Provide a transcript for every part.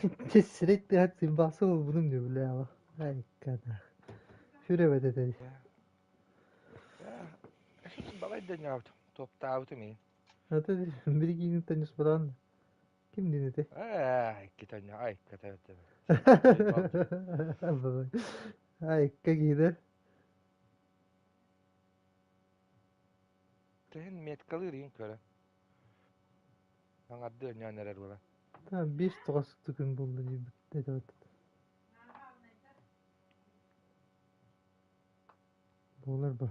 Сирэй тыаһа симбаасы буолбутум дии бля Айкана. Сүр эбэт этэ дии. Балай да ньаабытым, туоптаабытым иһин. Ата бир киинтэн ньуспатаан ким диэн этэй? Ээ, иккитэ айката Айка киһитэ. Тэһин меткалыыр иһин көрө. Аҥардыы өнньөөн эрэр буолан. Биэс тоҕус күн буолла диэбит этэ. Буолар ба.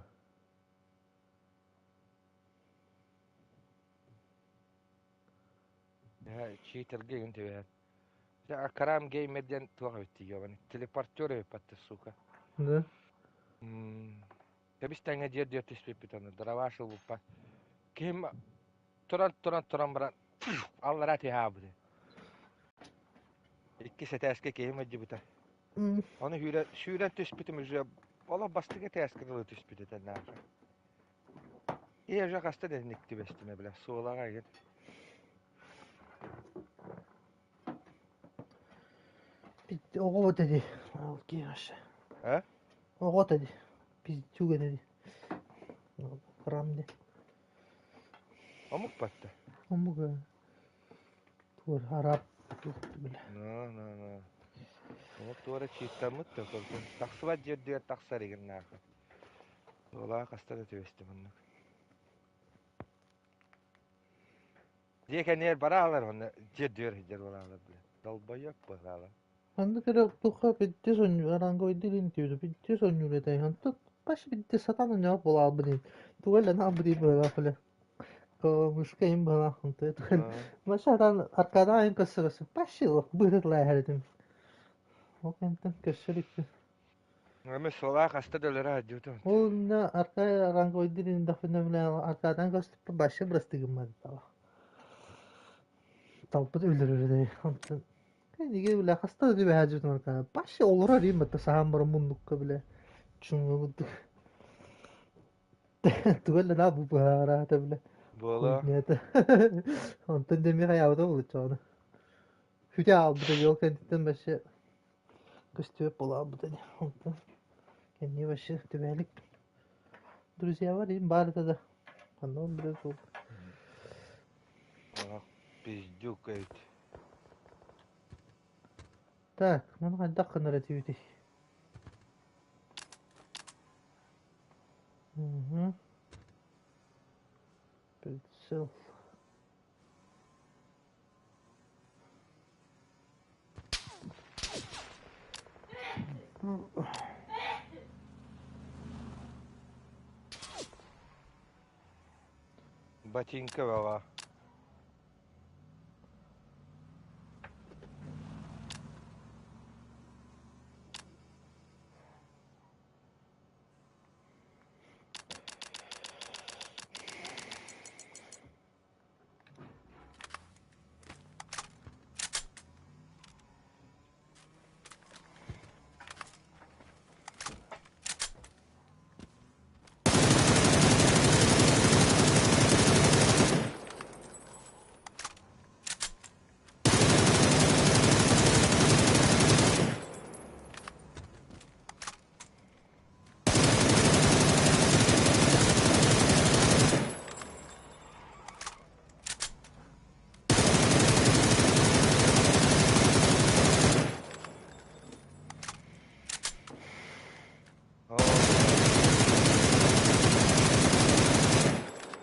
Читергэ игин түбэһэр. Акрам геймер диэн туох эбит дии Телепортер эбит батты, сука. Да? Кэбис тэҥҥэ дьиэр-дьиэр түспүппүт аны дроваш ылбыппар. Киһим туран туран туран баран аллараа түһээбитэ. Иккис этээскэ киһим ыдьыбыта. Ону сүүрэн, сүүрэн түспүтүм уже олох бастакы этээскэ дылы түспүт этэ нааха. И уже хаста да инник түбэстим бля суолаҕа игин. Оҕо этэ Ол киһи А? Оҕо этэ Пиздюк этэ дии. Храм дии. Омук батта. Омук туор араб бile. No, no, no. Омук туора чииттаммыт да көрдүм. Тахсыбат дьиэрдигэр тахсар игин нааха. Туолаа хаста да түбэстим оннук. Дьиэ кэннигэр бараалар онно дьиэрдигэр сылдьар буолаалар бile. Долбойуок буолаалар. Ханнык эрэ туха бүттэ сонньу аранговайдыыр интиэбитэ бүттэ сонньуур этэй онтон баш бүттэ сатаан онньоох буолаалбын иһин тугу элэ наалбыт быһыылаах элэ мышка иһин быһыылаах онтон баш сатаан аркадаҕа иһин көрсө көрсө баш быһыт лааһар этим ол кэнниттэн көрсө иликпин. Эми суолаа хаста да өлөрө сылдьыбытым. Ол иннэ аркаа аранговайдыыр иһин дахпына аркадан көстүппүн башы бырастыы гыммат талбыт өлөрөр онтон Кинигэ бile хаста да түбэһээдьибитин аркаа вообще олорор иим батта саһаан баран муннукка бile чуҥҥа курдук туга элэ наа бу быһаараата бile Буола. хуйнята онтон дэмиэ хайаабыта булуччаҕына хүтэ аалбыта дьол кэнниттэн вообще көстүбэт буолаабыта ини онтон кэннии вообще түбээлик друзья бар иим баар этэ да онно билэ суох. Пиздюк эбит. Так, маны хайдах гынар этибитий? Угу. Прицел. Ботинка баҕа.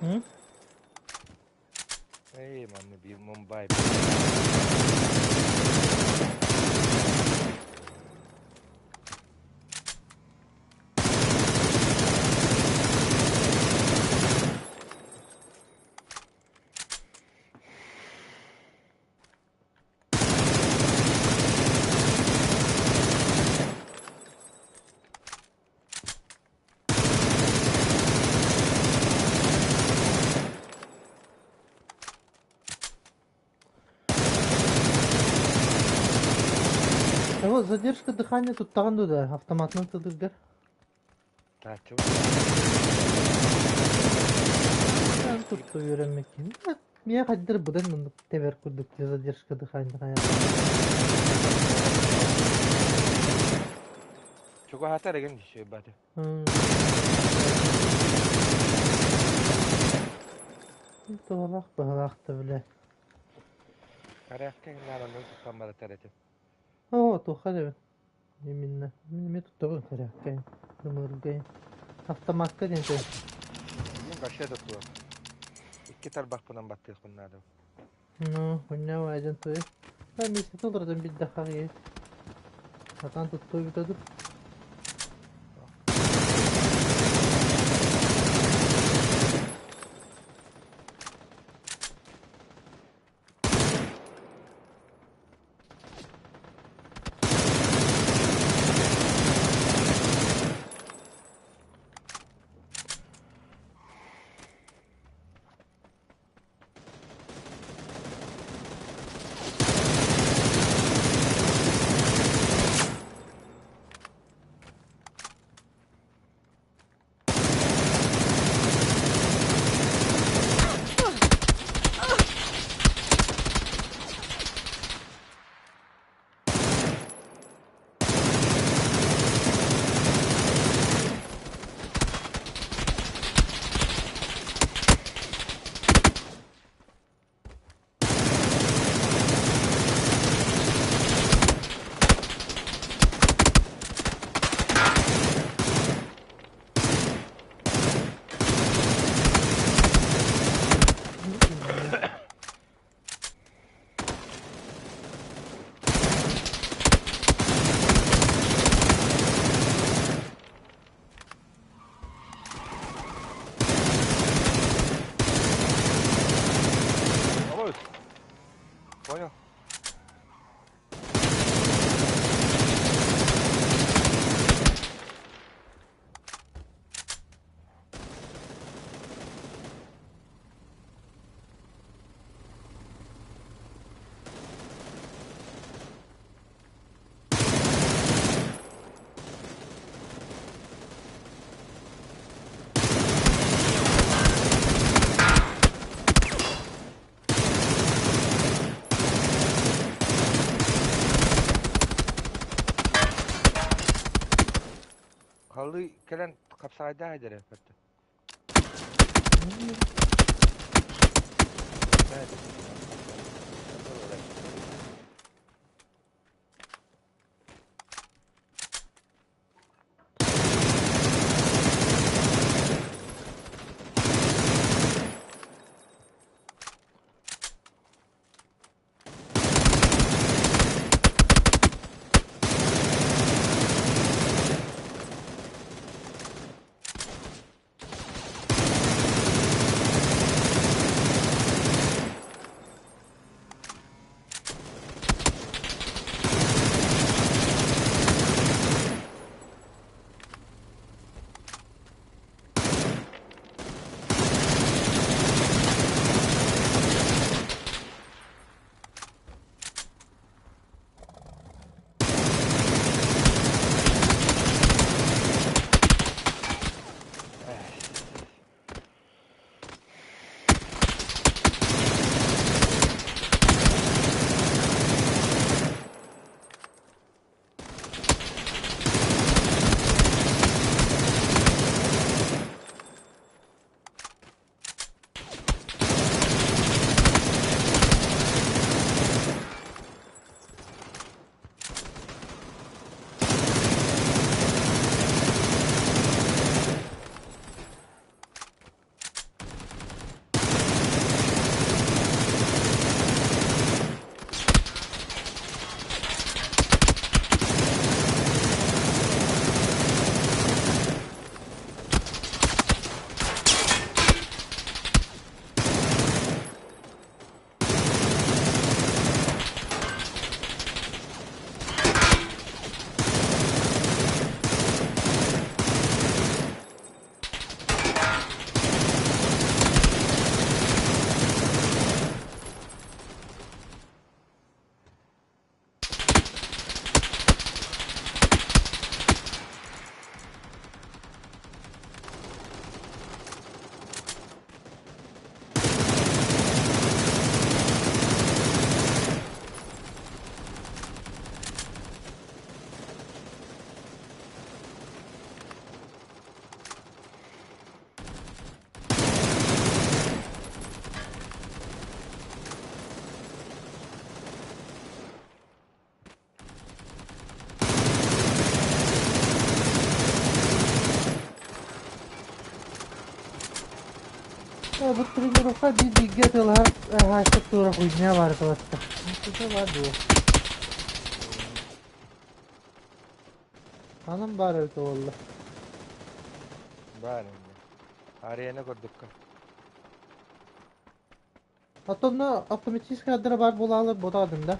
М? Эй, манна биир Мумбай. Вот задержка дыхания туттаҕын дуо да автоматынан тылыргар. Тааччы. Тутта үөрэммиккин. Миэхэ хайдыр быдан мындык тэбэр курдук задержка дыхания. Чугаһатар игин сүөйбэти. Туһалаах быһалаах да бile. Корякка гыннаан туттан баратар этим. Оо, туохха дэбин. Именно. Мин эмиэ туттабын корякка. Ымыргай. Автомакка диэн тэ. Мин вообще да туох. Икки тарбахпынан баттыахпын наада. Ну, хуйня айден туй. Да, миэстэтин олордон билдэххэ киһи. Сатаан туттуо эбитэ дуу. Алло. Понял? Халы кэлэн хапсаҕайдаах эдэрэ бэрт. Бу тренировка биир-бииргэ атыылаһар хаачыстыбалара хуйня баар буолбатта. баар дуо? Ханан баар эбит буолла? Баар инде. Арена курдукка. Оттонно автоматическай ардара баар буолаалар буотаҕын да?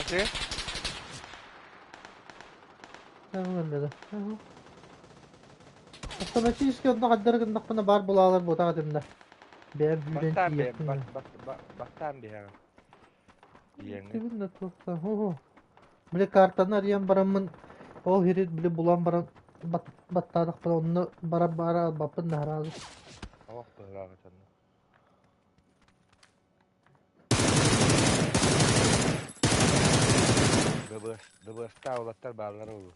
Окей. Автоматически онно хардары гыннахпына баар буолаалар буотаҕын да? Бэйэм сүүрэн Баттаан бе тиийиэхпин. баттаан биһэҕин. Диэҥҥэ. Тибин да туохта. Били картаны арыйан бараммын, ол иһирит били булан баран баттаатахпына онно барар баара албаппын наһараабыт. Олох быһыылаах этэннэ. Дыбыас, дыбыастаах улаттар бааллара уһу.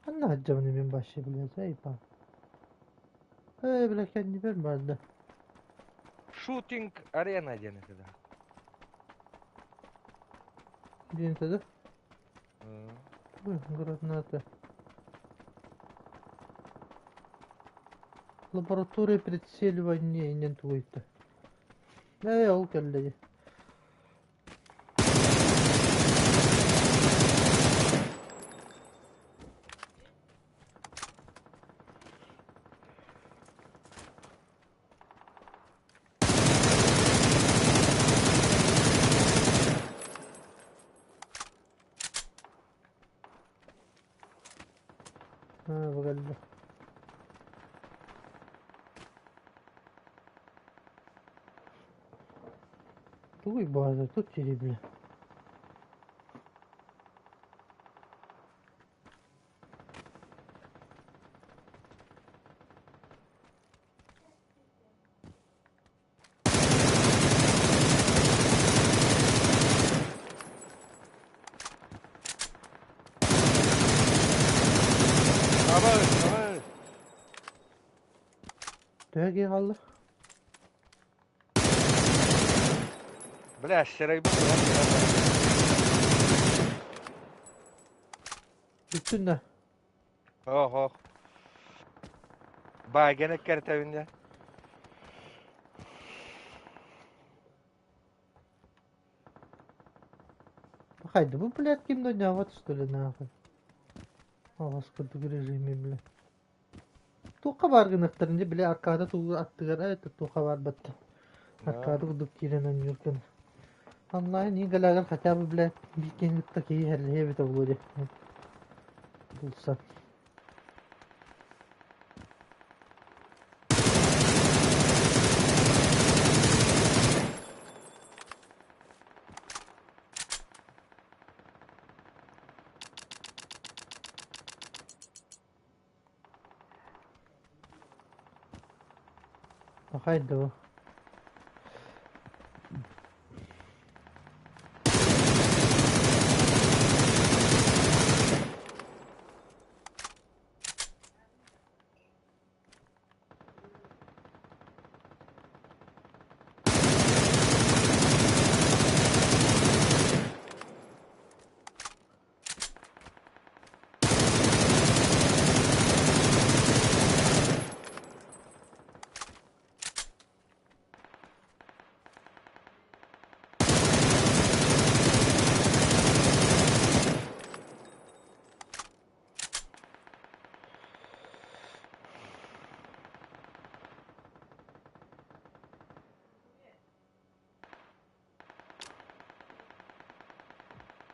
Ханна сылдьабын мин вообще, блядь, эй па. Эй, бля, кэннибэр барда. Шутинг арена диэн этэ да. Диэн этэ да? Граната. Лаборатория прицеливания иннин тугуйта. Ээ, ол кэллэ дии. Аа, бу кэллэ. Тугуй бааза тут сири бile. Абыс, абыс. Төһө киһи хаалла? Бля, сырайбын ылан баран Бүттүн да. Ох, ох. Баагена кэртэбин дьэ. Хайда бу, блядь, ким да вот что ли нахуй. Оҕос курдук режиме, бля. Туохха баар гыныахтарын дьэ, били аркада туу аттыгар это туохха баар батта. Аркада курдук киирэн оонньуур гына. Онлайн игалаагар хотя бы, блядь, биир киһини кытта киһи иһэллэһиэ эбитэ буолуо дии. Булсан. Хайда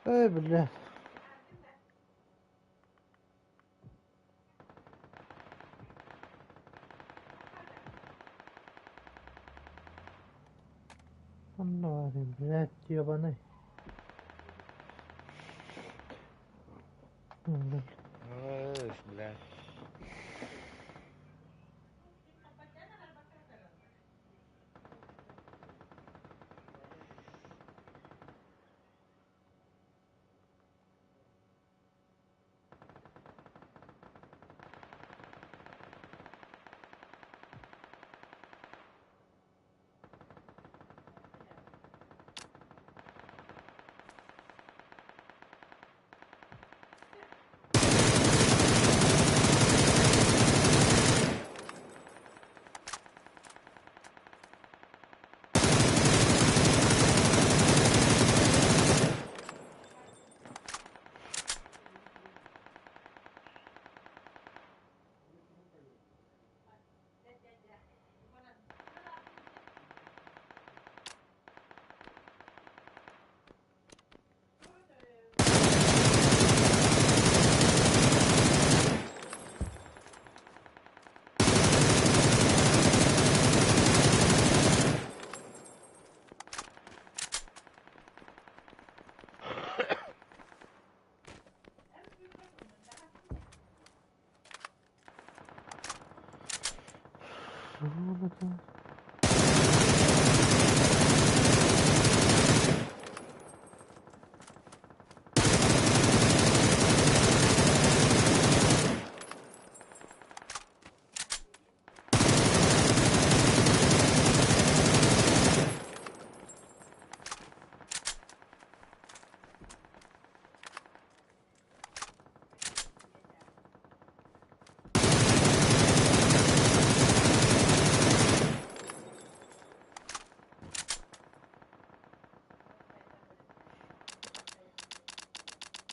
Эй, бля. Онно блядь, ебаный. Эх, блядь.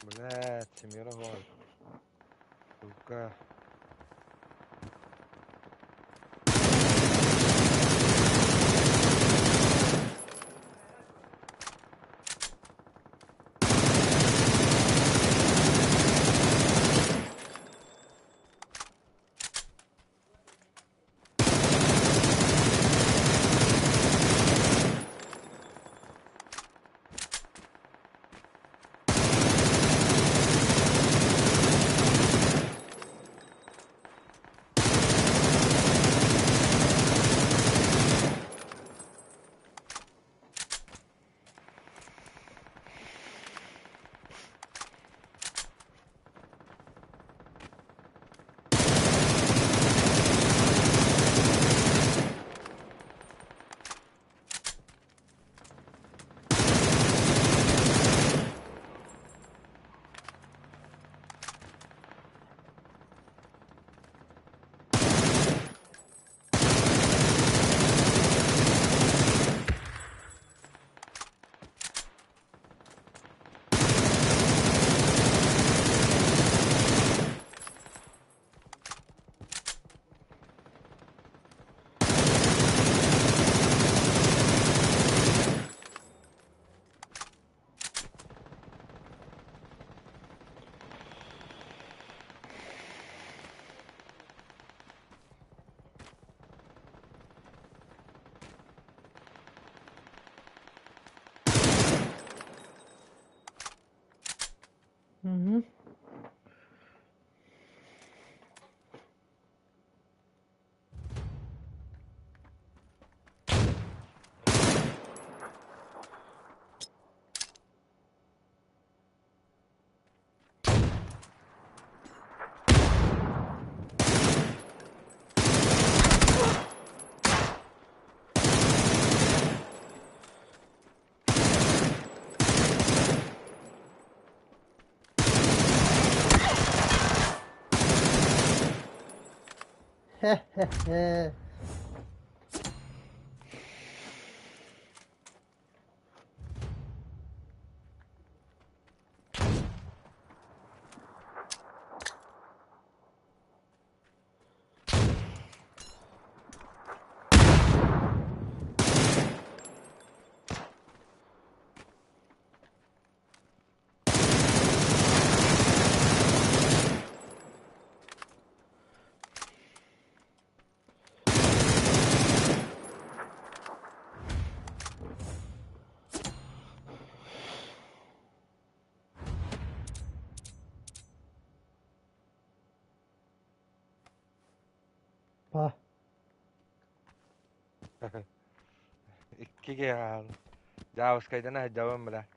Блядь, семеро. Сука. Угу. Хе-хе-хе. Па. Иккиге хаал. Дьаабыскайдан аһдьабын бля.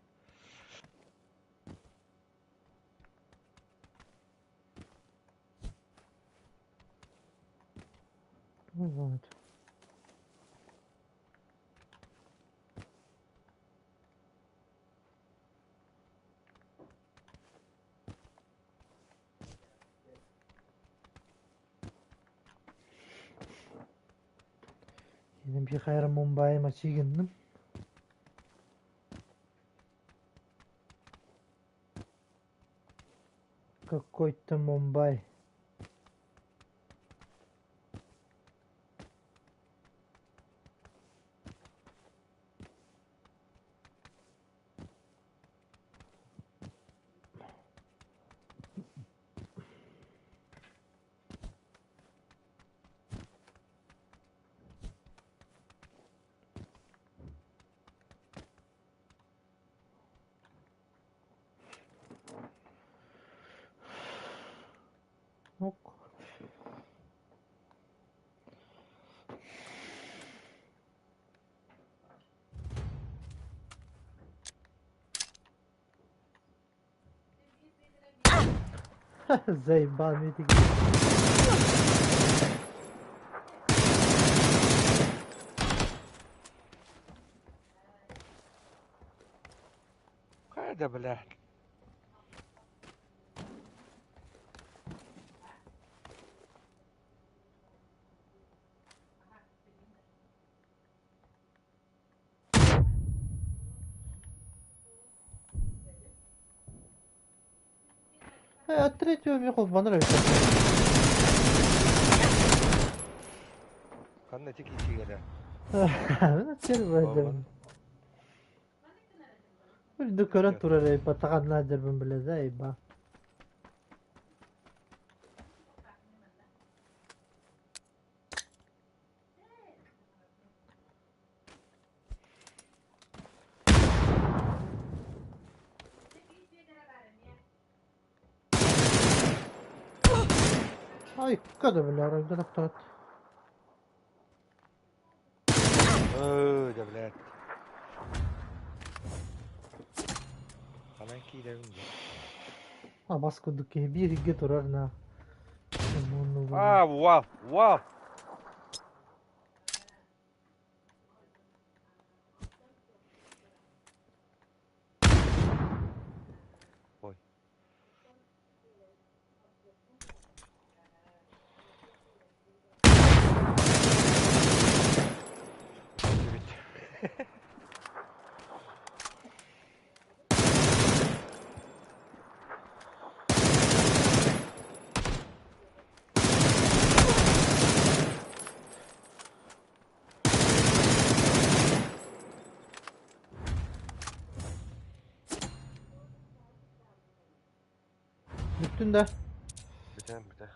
Вот. Bir Mumbai maçı gittim. Какой-то Мумбай. Заебал митик. Хайда, бля. От третьего мне холбанар эбит. Ханна ити киисигэрэ? Сир бардым. Үрдүк көрөн турар эйба таҕаннаа дьарбын билэ эйба. Айка да бля, арайдан охторот. Өө, да блядь. Ханан киирэбин дии. Абас курдук киһи биир илгэ турар на. А, вау, вау. Ой. Эбит. Бүттүн да? Бүтэн бүтэ.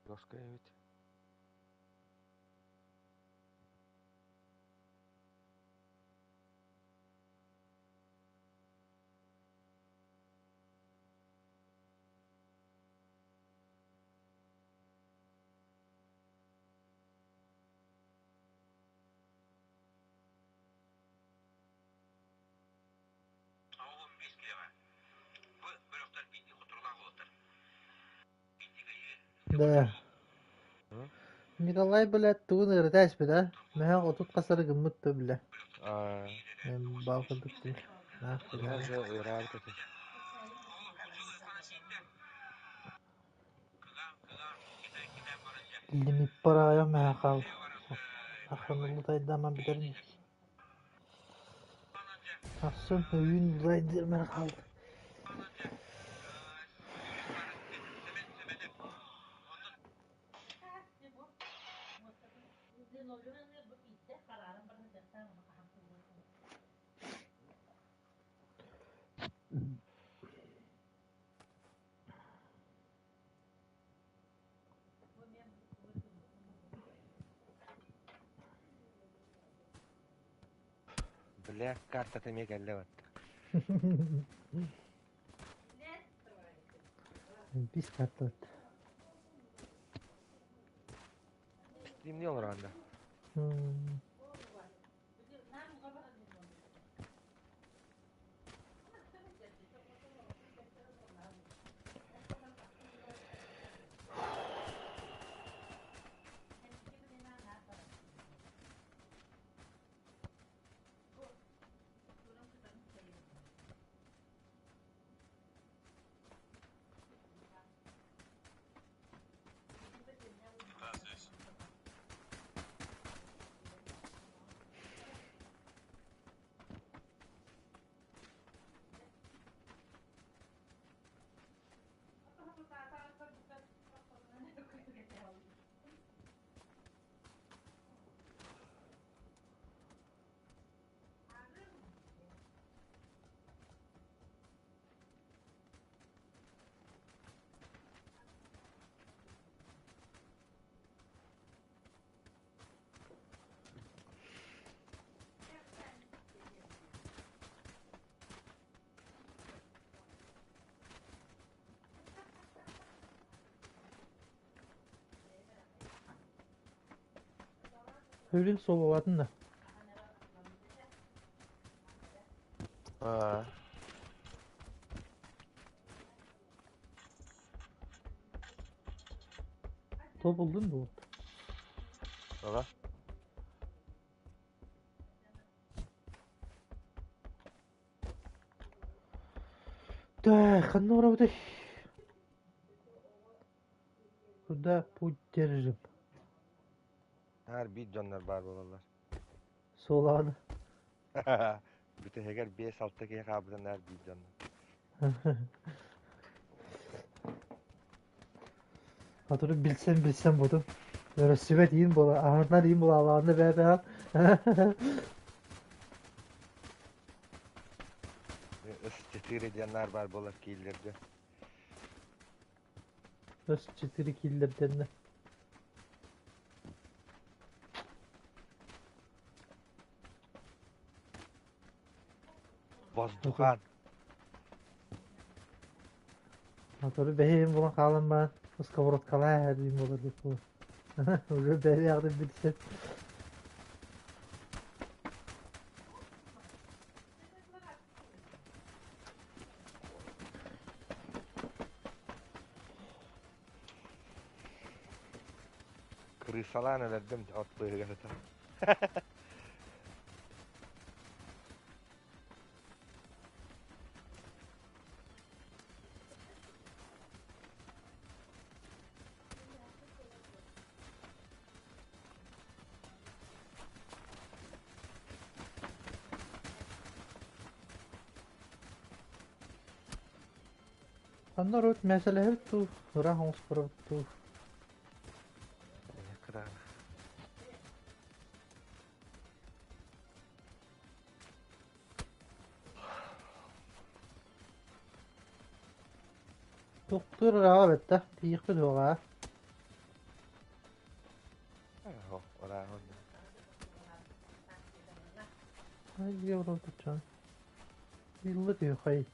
Доска эбит. Да. Николай, блядь, тугун ырыта испит, а? Мэһэ отут хасары гыммыт да бля. Аа, Бал курдук дии. Наһаа же ыараабыт этэ. Лимит параайа мэһэ хаал. Ахраныллытайдааман бүтэрин. Ахсын өйүүн былайдыырмар хаалла. Бля, картата эмиэ кэллэ батта. Бис картабыт. Стримни олорон да. Өлүн суолалаатын да. Аа. Тобулдун дуо? Ага. Так, ханна барабытый? Куда путь держим? Наар биир дьоннор баар буолаллар. Суолаҕына. Бүтэһигэр 5-6 киһи хаалбыта наар биир дьоннор. Hatırı bilsem bilsem buldum. Өрөссүбэт иин буола, аһарынан иин буолаалаҕына бээ-бээ. С4 диэн наар баар буолар кииллэргэ. С4 киллэрдэннэ. Воздухан. Мотору бэһиэн буолан хаалан баран сковородкалаа диэн буолар дип Уже бэйэҕин билсэн. Крысалаан өлөрдүм от быыһыгар сытар. Ханна урут мээсэлэһэбит дуу, ыраах оҥостторобут дуу. Кыраана. Тохтуур ырааҕа бэттэх, тиийиэхпит уоҕа. Ырааҕын. Ай, урут Иллы тыхайт.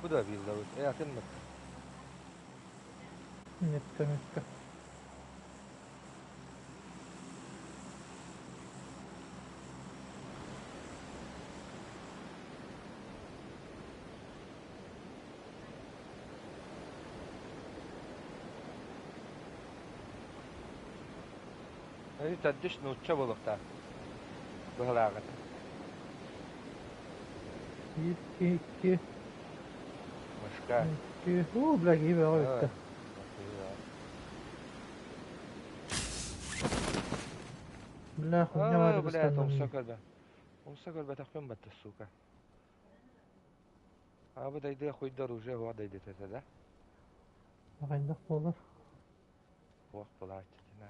Bu da bir Davut. E atın mı? Метка, метка. Төрдүс нуучча буолуохтаах быһалааҕыт. Биир, икки, Мышка. Икки. Уу, бля, киһи бөҕө бүттэ. Бля, хуйня Аа, баар блядь, умса ыстанным. көрбө. Умса көрбөтөхпүн батта, сука. Аабы дайдыга хуйдар уже хуа дайдытата да. Хайдах буолар? Хуах булааччытына.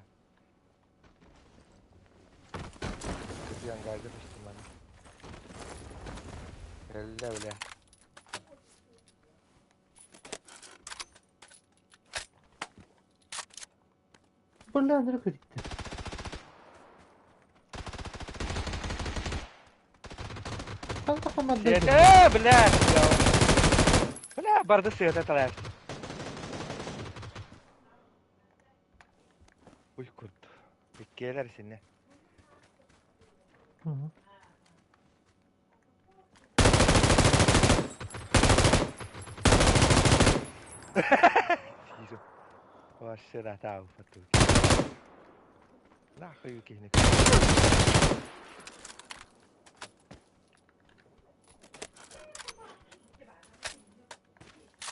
Кытыан гайда түстүм аны. Эллэ, бля. Бля, ныры кыритте. Сиэтэ, бля! Бля, барды сыата талаах. Уй курду. Иккиэлэр синне. Вообще да Нахуй киһини.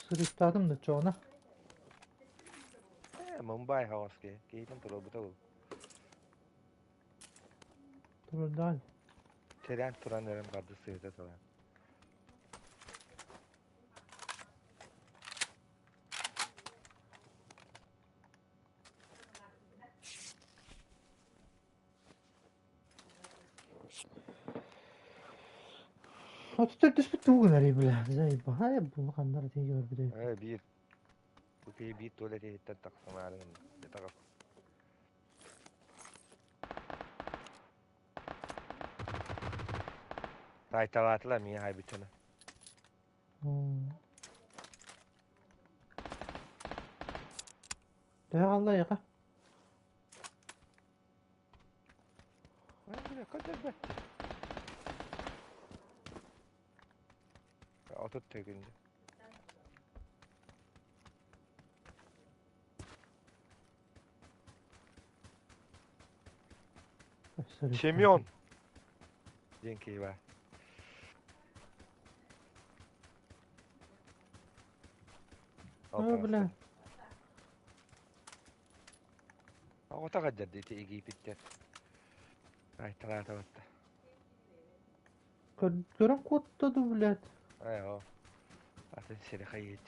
Сырыттаатым да чоҕуна. Э, Мумбай хаоски. Киһитин туруорбута ол. Турурдаан. Терен туран эрэн барды сыыта туран. 34 тугу гынарый бля, заебал, бу ханнар тиги көрбүтэ. Э, биир. Бу киһи биир туалет иһиттэн тахсымаары гынна. Таайталаатылар миэхэ айбыттана. Төһө хаалла айака? Көрдөрбөт. 30 төгүндө. Семен диэн киһи баар. О, бля. Оҕото хаддарды ити игиипиттэр. Айталаатабатта. Көрөн куоттаду, блядь. Ай, о. Атын сири хайыт.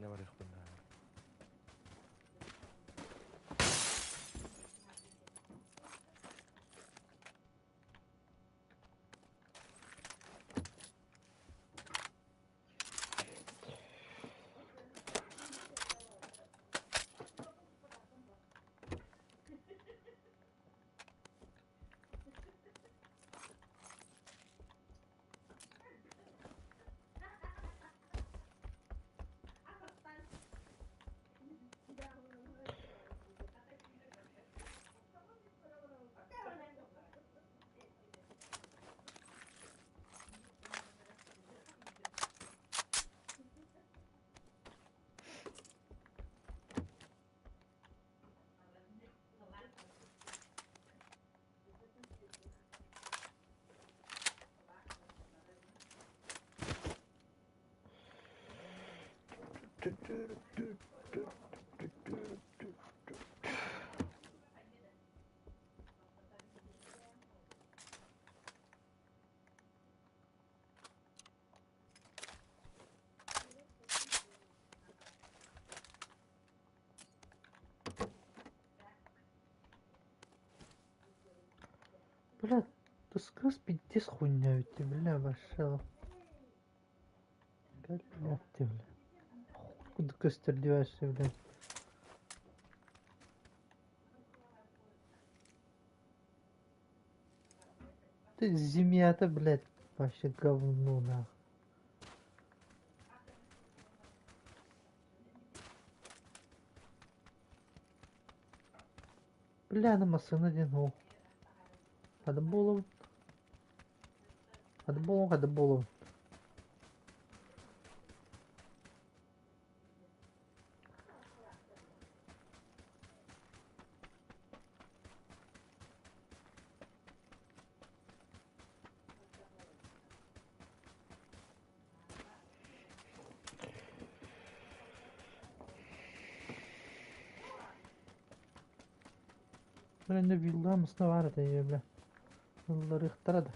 Ne var bunda? Бля, тускас пиздец хуйня ведь, бля, вообще. Блядь, ты, бля. Куда костер деваешься, блядь? Ты зимята, блядь, вообще говно нахуй. Бля, на массыына диэн ол. Хада буолабын. Хада буолуон, хада буолабын. Бля, вилла мısna var ete бля. Ылларыахтара да.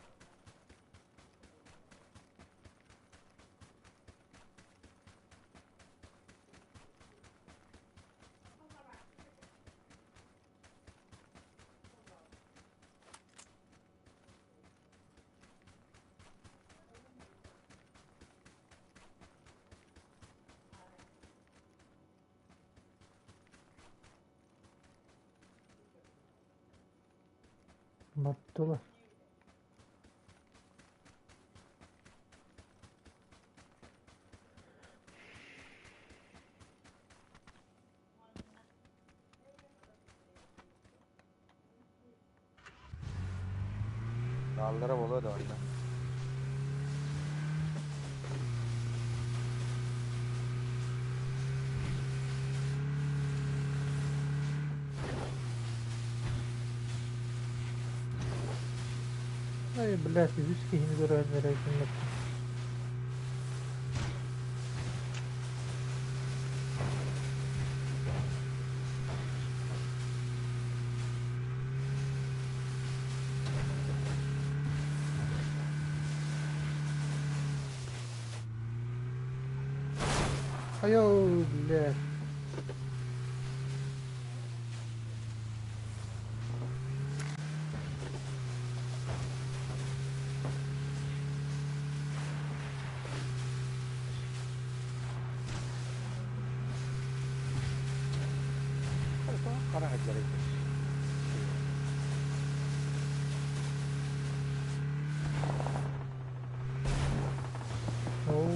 Баттылар. Dağlara boluyor da orada. Ай, блядь, үс киһини көрөн эрэ гыммыт. Айоо, блядь. Хара хадьлар Оо.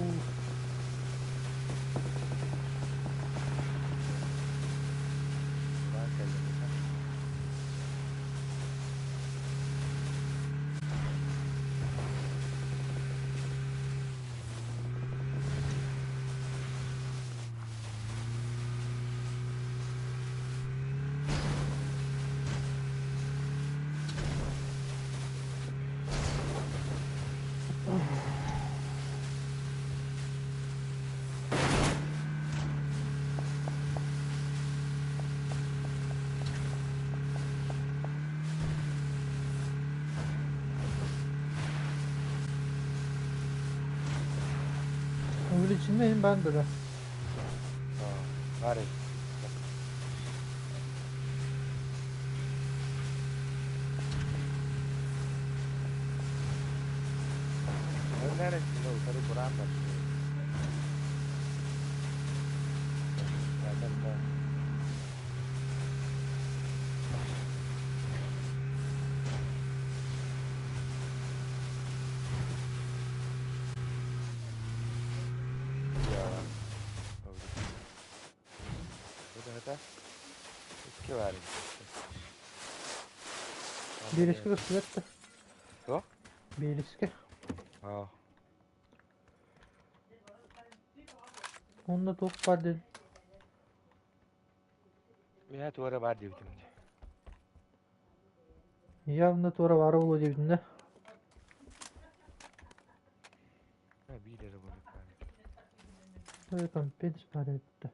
Увеличенный банда, да. Баар утары бураан бар. Икки бар. Биэриски көстүбэт. Туох? Биэриски. Аа. Онно туох баар диэн. Миэхэ туора баар диэбитим. Явно туора баара буолуо диэбитим да. Биир эрэ буолук баар. Компенс баар эбит да.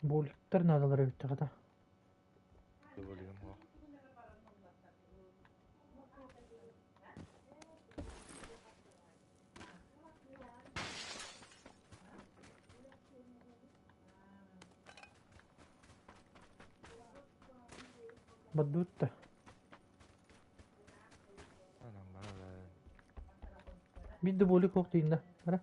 Боликтар наадалар эбит да. Болигым суох. Баддуут да. Анан бара. Биир да болик суох диин да. Ара.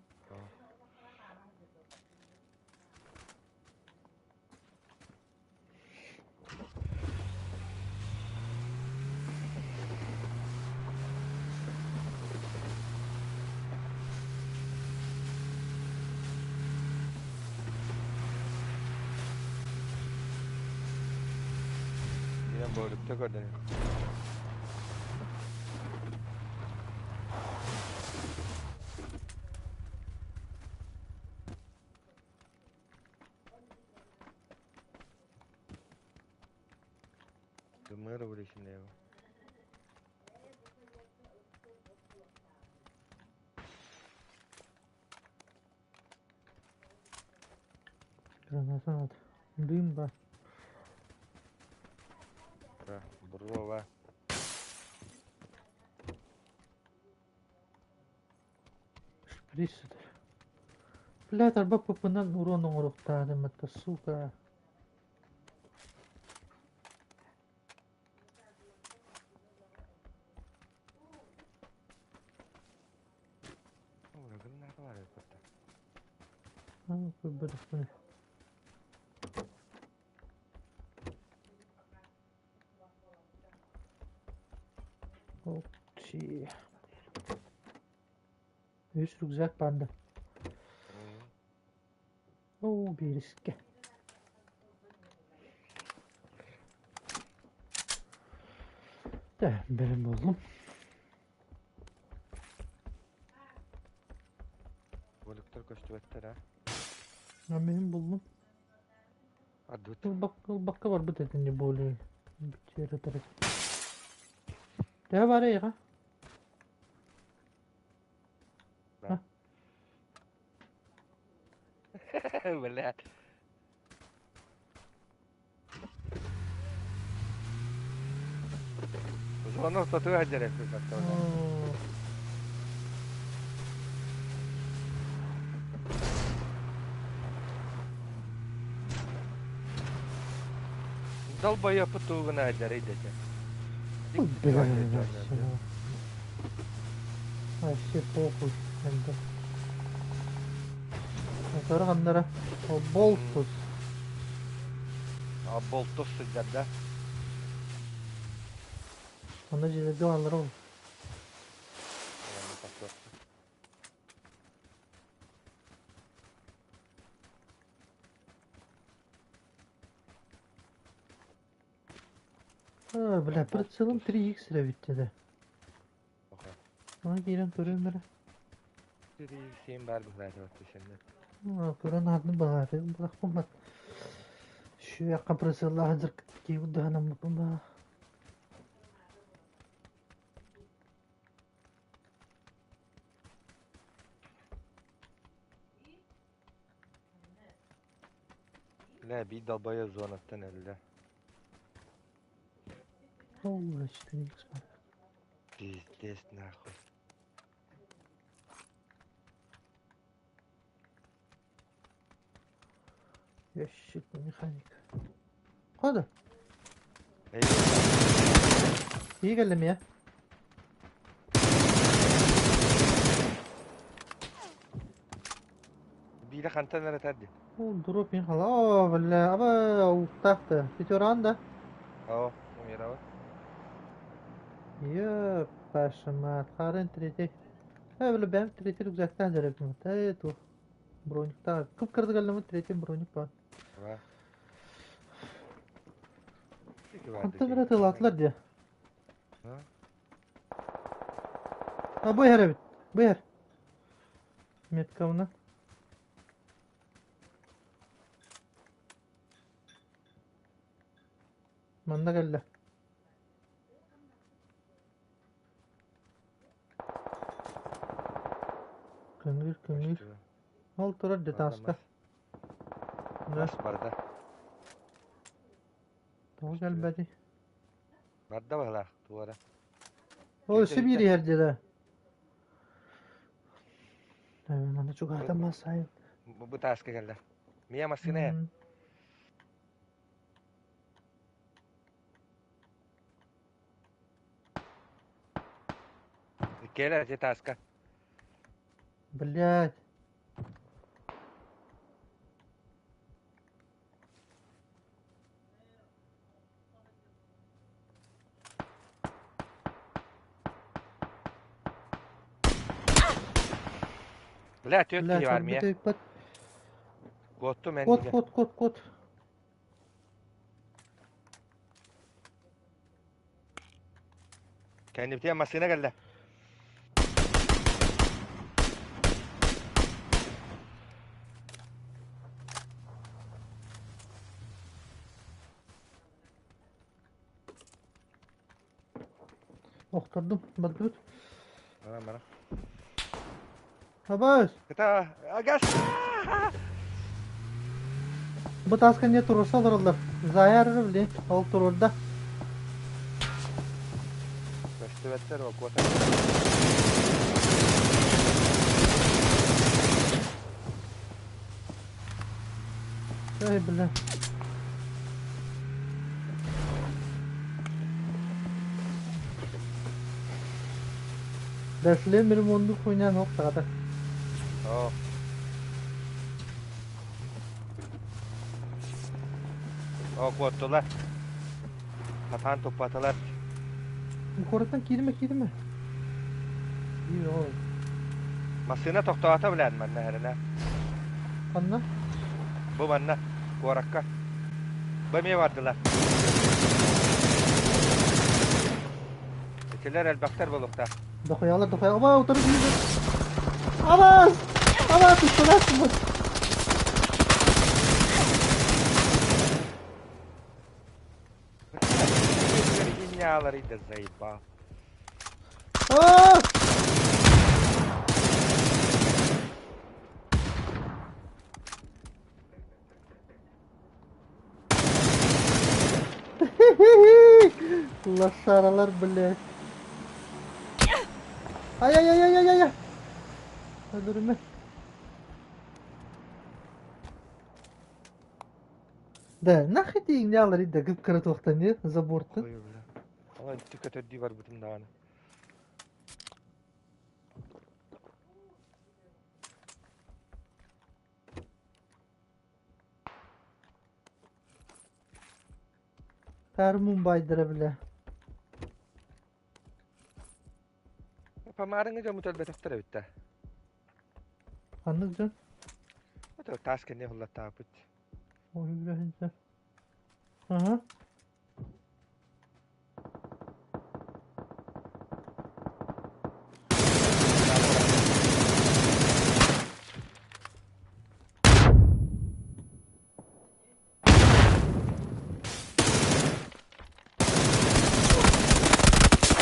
Бөлүктэ көрдөнү. Тымныы революционная. Граната надо. Дым ба. Буруова. Шприц. Блядь, арба пупунан урон оҥоруохтаатым это, сука. Көрбөтөхпүнэ. Окей. Үс рюкзак баанда. Оо, биэрискэ. Да, бэлэм буоллум. Бөлүктэр көстүбэттэр аа. А мин буллум. Ардыбыт. Ылбакка барбыт этин не более. Төһө бар эйиэхэ? Да. Блядь. Зона ортотугар дьэрэппит баттаҕына. Долбоёппут тугуна дьарый дэтэ. Вообще похуй. Мотору ханнара? Болтус. А болтус сылдьар да? Онно дьиэлэргэ бааллара ол. А, бля, прицелом 3х эрэ бүттэ да. Аны киирэн көрүөм эрэ. 3 баар быһаатыбат түсэннэр. Көрөн аатын баҕааты бырахпыммат. Шүөкка прицеллаах дьаркытки даһанаммыппын баа. Бля, биир долбоёб зонаттан өллө. Ол 4х бар. Пиздец нахуй. Ящик механик. Хода. Iyi geldim ya. Биирэ хантан эрэ тарди. Ол дроп мин хала. Оо, бля, аба уктахты. Пятеран да. Оо, умирала. Ёп, ваша мать. Харын третий. Э, бля, бэм третий рюкзактан зарядным. Э, ту. Броник. Так, кып кырды галламы третий броник бар. Ва. Хантан эрэ тылаатылар дии. А бу иһэр эбит. Бу иһэр. Меткабына. Манна кэллэ. Көҥүл, көҥүл. Ол турар детаска. Мас барда. Тоҕо кэлбэтий? Барда баһылаах туора. Ол өссө биир иһэр дьэ да. Манна чугаһатан массайын. Бу тааска кэллэ. Мия массыына иһэр. Кэлэ дьэ тааска. Блядь. Бля, түөрт киһи бар мия. Куоттум эн Кот, кот, кот, кот. Кэннибитигэр массыына кэллэ. Охтордум, бардыбыт. Баран баран. Абаас! Кыта, агас! Бу тааска не туруорса олороллор. Заяр били, ол туруорда. Көстүбэттэр ол куота. Эй, бля. Дәшле мир мунду хуйня нох тагата. Оо. Оо, куоттулар. Хатаан туппатылар. Куораттан киирмэ, киирмэ. Йоо. Массыына тохтоото билээн манна эрэнэ. Ханна? Бу манна, куоракка. Бу эмиэ бардылар. Итилэр элбэхтэр буолуохтаах. Дохуялар, дохуя. Оба, утары киирдэ. Абас! Абас, туттанааччыбыт. Гениалары да заебал. Аа! Лошаралар, блядь. Ай-яй-яй-яй-яй-яй! Өлөрүмэ. Да, нахуй ты иҥнэҕэлэрий да кып-кыра туохтан дии забортан. Ой, бля. Ала ити көтөрдүү барбытым даҕаны. Тар Мумбайдара бile. Памаарыҥы дьоммут өлбөтөхтөр эбит да. Ханнык дьон? Это таас кэннэ hulлаттаабыт. Ой, бile. Ага.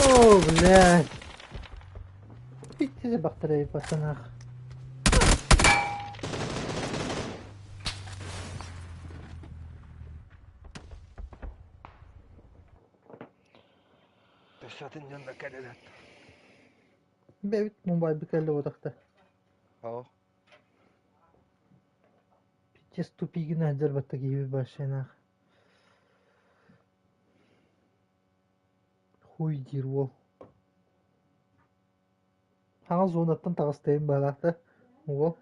О, блядь. Ити бахтарай пацанах. Төссөтүн дьонно кэлэлэр. Бэбит Мумбай бикэллэ утахта. Оо. Пиздец тупигина дьарбатта киһи башенах. Хуй диир уол. Хаҥас зонаттан таҕыстайым баалаахта уол.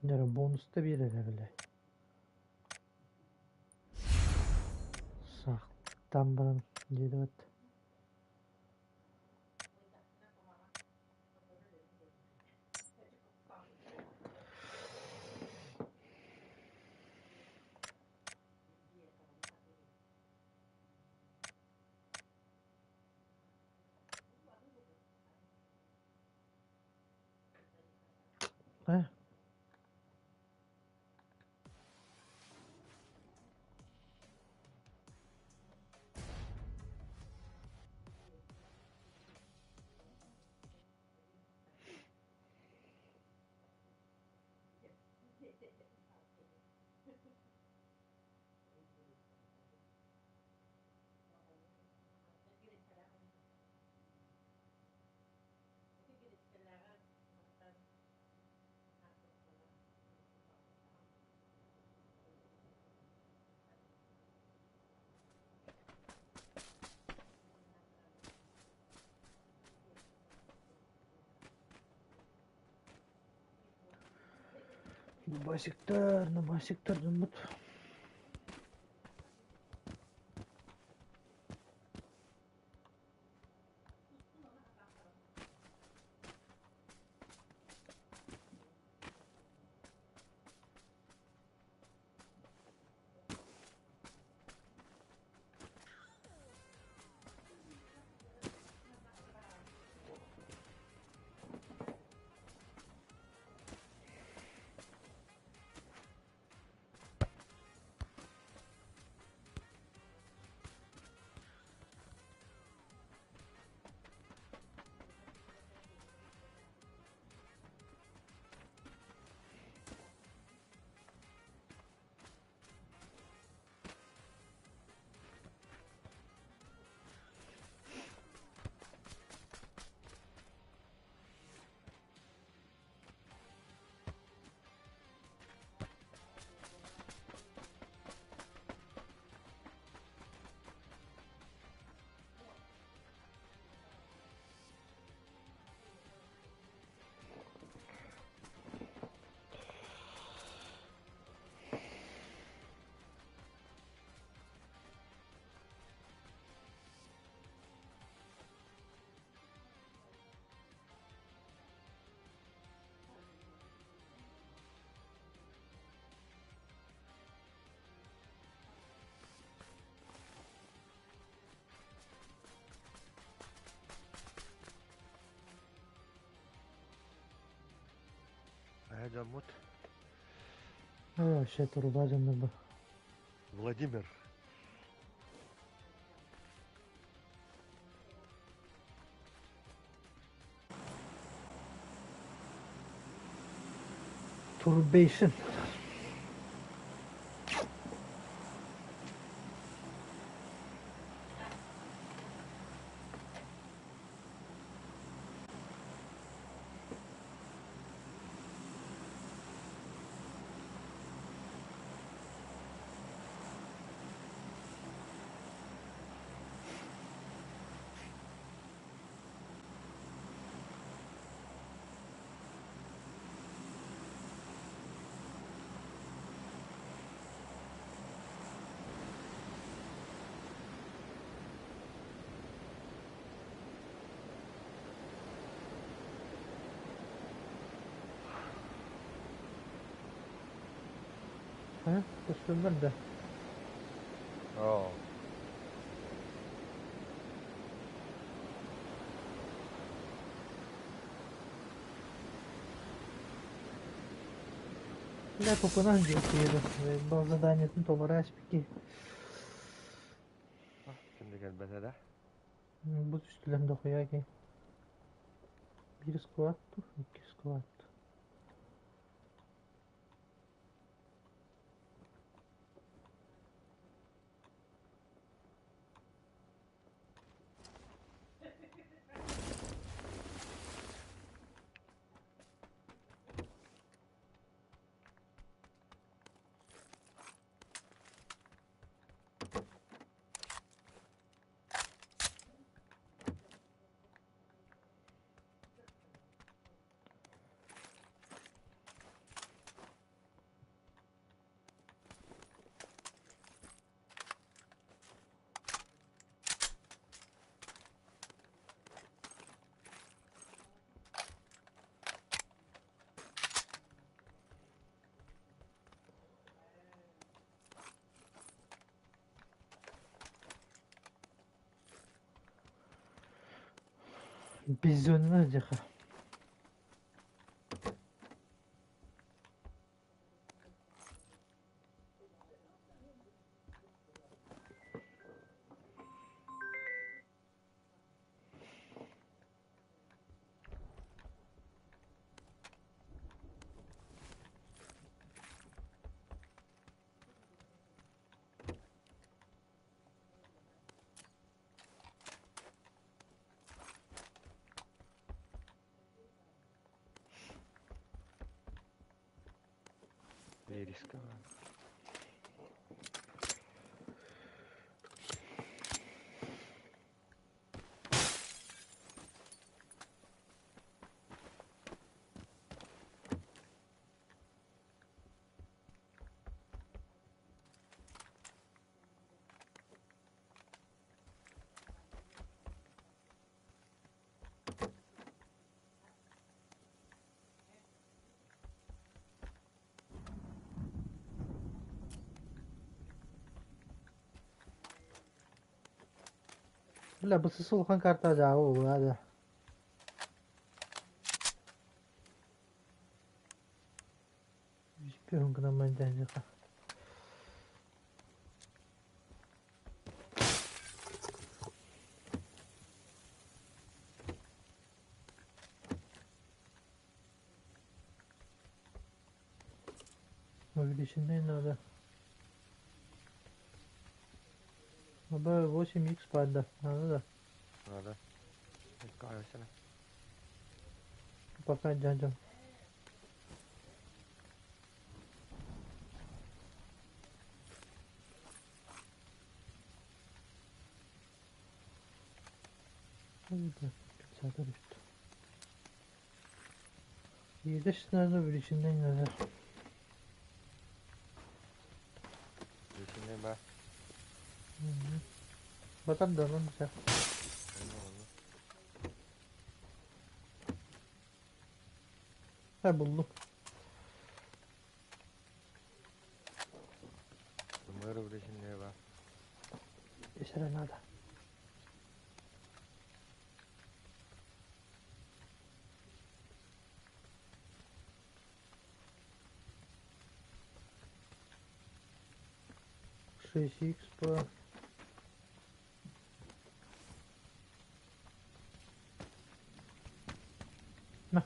Дьэ бонуста биэрэрэ бile. Сахтан баран диэбит. Э? Дубасиктар, нубасиктар дьоммут. Ээ дьоммут. Вообще туруба дьоннор бу. Владимир. Turbation. Ha? Көстөллөр да. Оо. Бля, кукунан диэки Был заданиетын толору ааспыкки. Ким да кэлбэтэ да. Бу түстүлэр дохуя ки. Биир склад ту, икки склад. Бизоннар дьаха. Вереска. Бля, бысысы улахан карта дьаабы буолуо да. Үспүһүн гынан мандьаһыаха. Увеличенный надо. Абы 8 х падда. Надо да. Надо. Кажется. Пока дядя. Единственное, увеличенный надо. Увеличенный ба. Батар да, вон вся. Ha buldum. Мыр увеличенный ба. Эсэрэ надо. Шесть икс по На.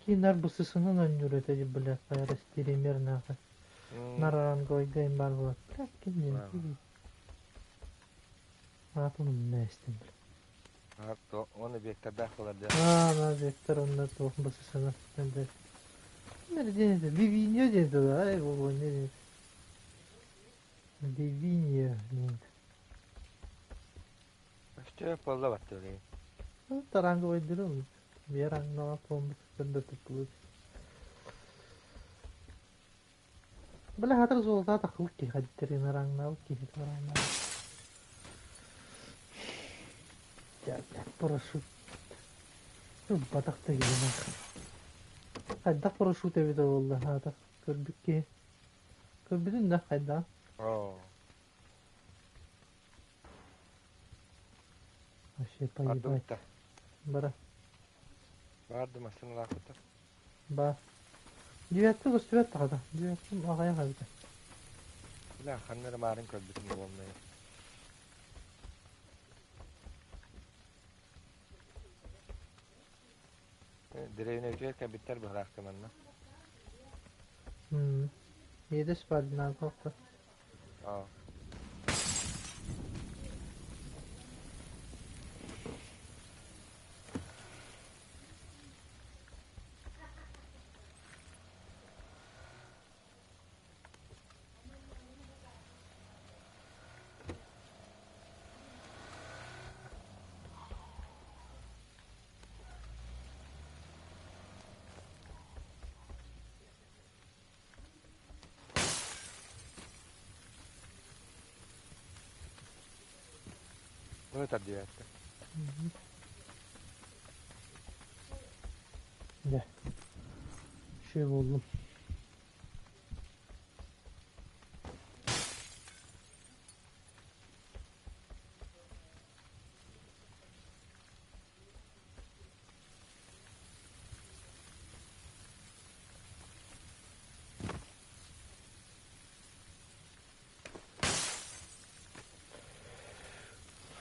Кииннэр бысысынан оонньуур этэ дии, бля, стример нахуй. Наранговый гейм бар буолар. Бля, ким Аатын умна истим, бля. Оны вектордаах буолар да. Аа, на вектор онно туох бысысынан Диэн Вивиньо диэн тыла, ай, буолуо не Вивиньо диэн. Өстөөх буолла баттыы. Таранговый дырым. Биэр аңнаҕа туоммут көрдөтүп. Бля, хатыр золота тахыл ки хаддерин араңнал ки араңнал. Я, парашют. Батахта келен. Хайдах парашют эбит буолла хаата көрбүт ки. Көрбүтүн да хайда. Оо. Вообще поебать. Бара. Барды массыналаахпыта. Ба. Девятка көстүбэт тахата. Девятка аҕайах эбит. Бля, ханнары маарын көрбүтүм буолмай. Деревне үтүөр кэбиттер быһараахты манна. Едес бар динаа. Аа. Это девятка. Да. Şey buldum.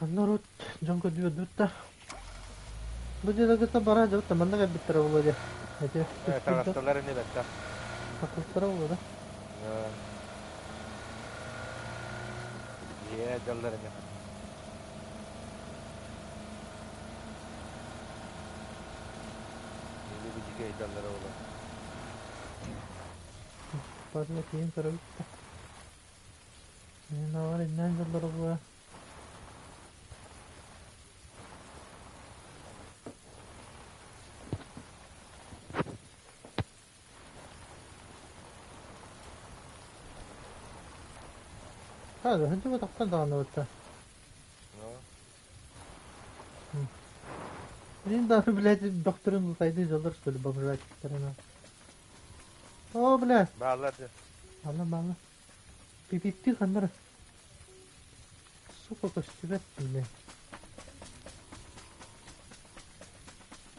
Народ дьон көрдүбэт да. Бу дьиэ кытта бара дьабыт манна кэлбиттэрэ буолуо дии. Эти түспүт дьон Таҕыстылар ини бэттэх. тахсыбыттара буолуо да? Ийэ дьаллар ини. Или бидики дьаллара буолуо. Барыта тиийэн көрөбүт да. Иннинэ иннээн дьаллара буолуо. Сылдьыбатахтар даҕаны бытта. Блин, даже, блядь, докторын лутайды дьоллор, что ли, бомжатиктарына. О, бля! Бааллар да. Бааллар, бааллар. Пипиттии ханнара. Сука, көстүбэт, бля.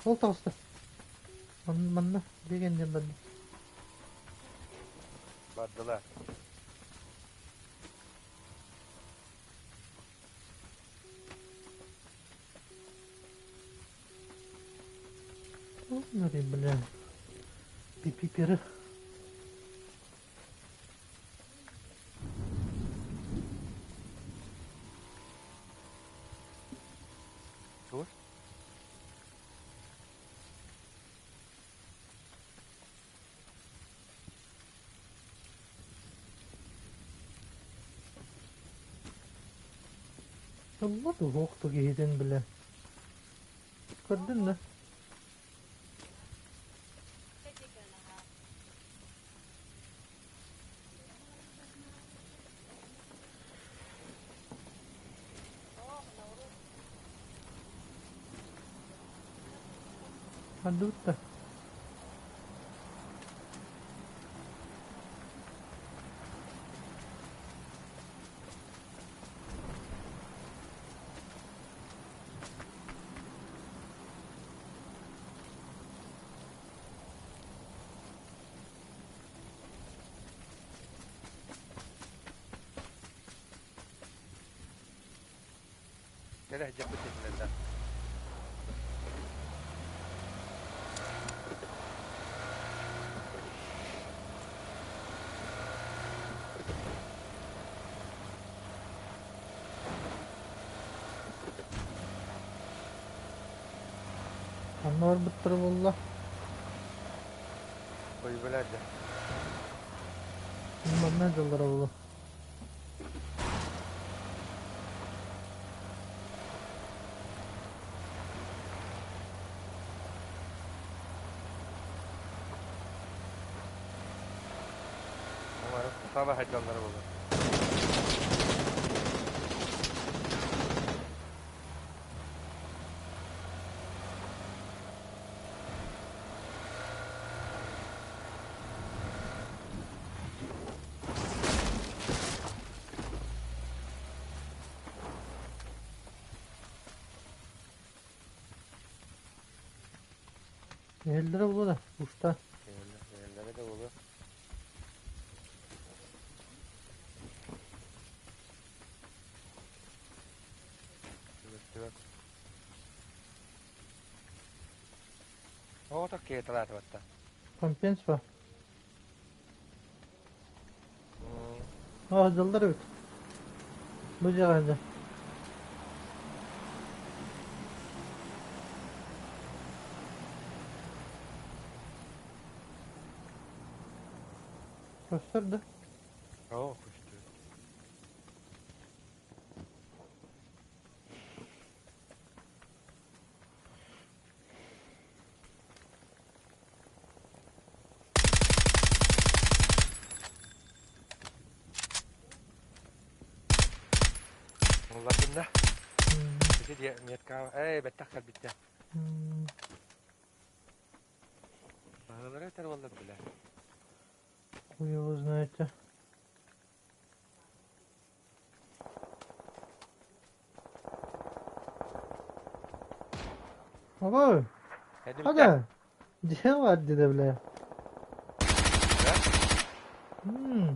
Ол таҕыста. Манна, дьиэ диэн барда. Бардылар. Смотри, бля. Пипиперы. Тур? Тылла туһуох киһитин бля. Көрдүн да? Ханныбыт да? Кэлэ дьаппыт этилэр. Ханна барбыттара буолла? Ойбулар да. Манна дьаллара буолуо. Саба хайдаллара буолуо. Эллэрэ буолуо да, уста. Эллэрэ да буолуо. Оҕото киэталаатыбатта. Компенс ба? О, дьаллар эбит. Бу дьиэҕэ дьэ. Көстөр да? Оо, көстөр. Уллардым да. Ити диэ метка ээ бэттэх кэлбиттэ. Баһылары этэр буолла билэ. Хуй его знаете. Ой, Хада, дьиэ баар диде бля.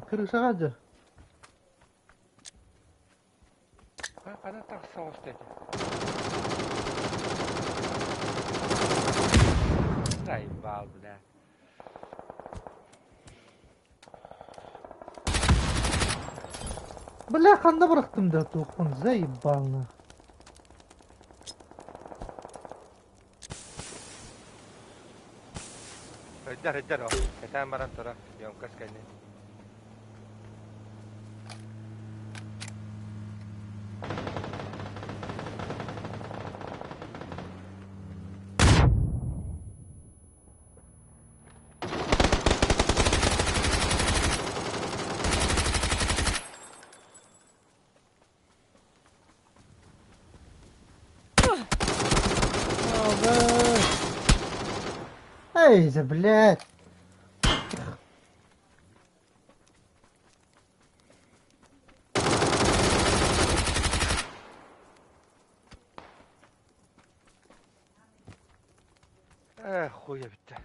Крышаҕа дьэ. Хана тахса оҕуста этэ. Заебал, бля. Бля, ханна бырахтым да туохпун, заебал нах. Сылдьар, сылдьар ол. Кэтээн баран тура, емкость кэннин. Эй, да блядь! Ээ, хуя бүттэ.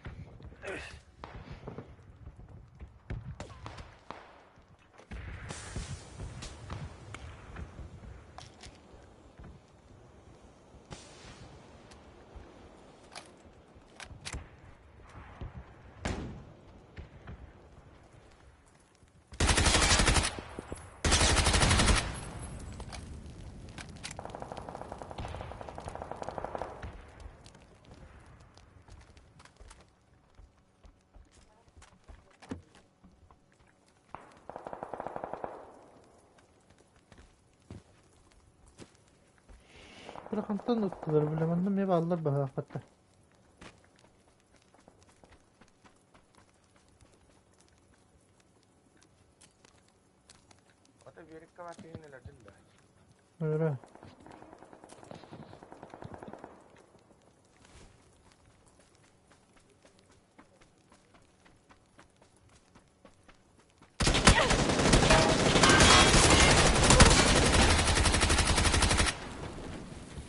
Бырахантан ыттылар, бля, манна эмиэ бааллар быһаахпаттар. Ото биэриккэ баар киһини өлөрдүн да. Өрө.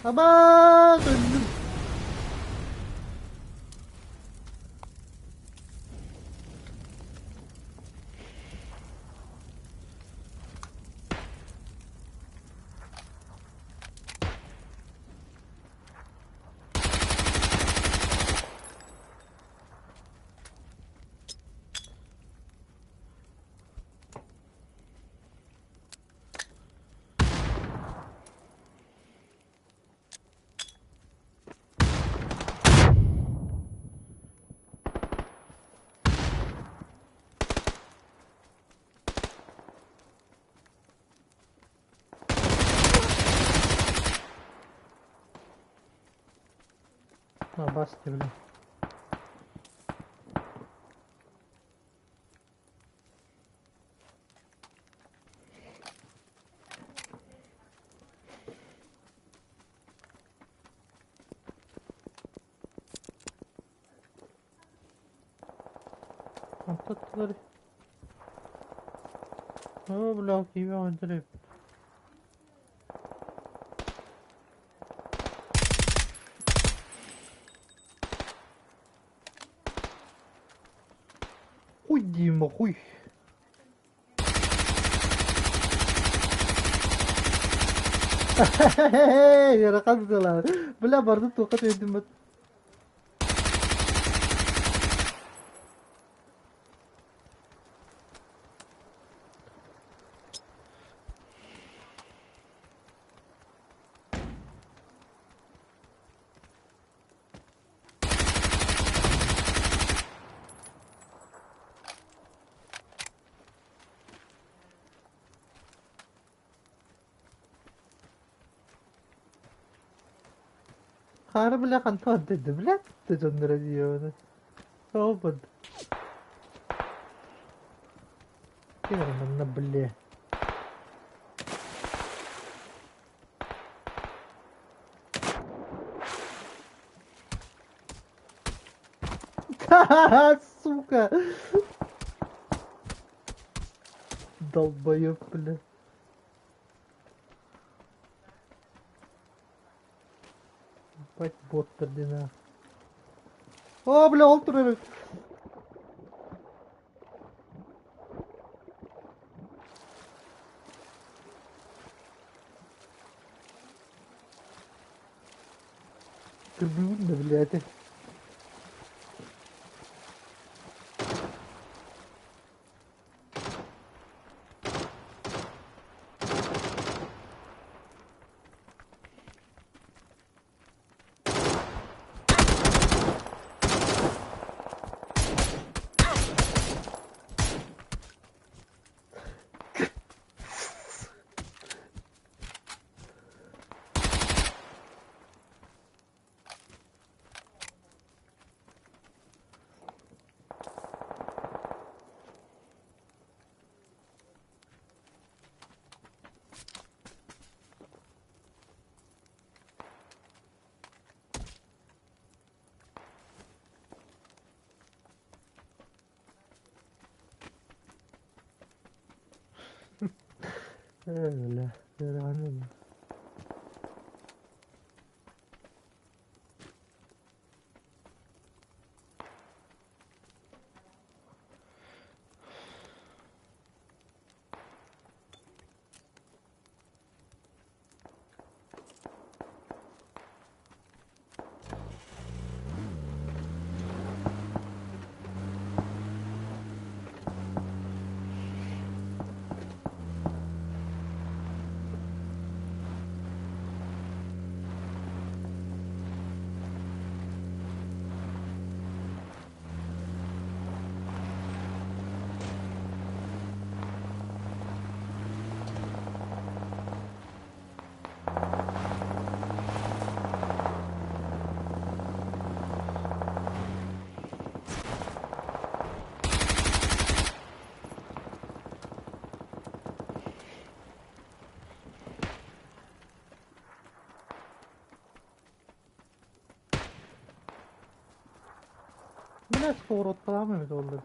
Aman öldüm. На басте, бля. Аттаттылар. О, бля, киви ондырып. Хуй, Дима, хуй. Ыарахан Бля, барды туохха тиэрдиммит. Хаары бля хантан деді, бля, ты дьонноро дии Опыт. Манна, бля. Сука! Долбоёб, бля. Ебать бот блин. О, бля, ол турар. Кырбыыбын да, блядь. Öyle. Ыарахан. Бля, сковородкалаах эбит буоллар.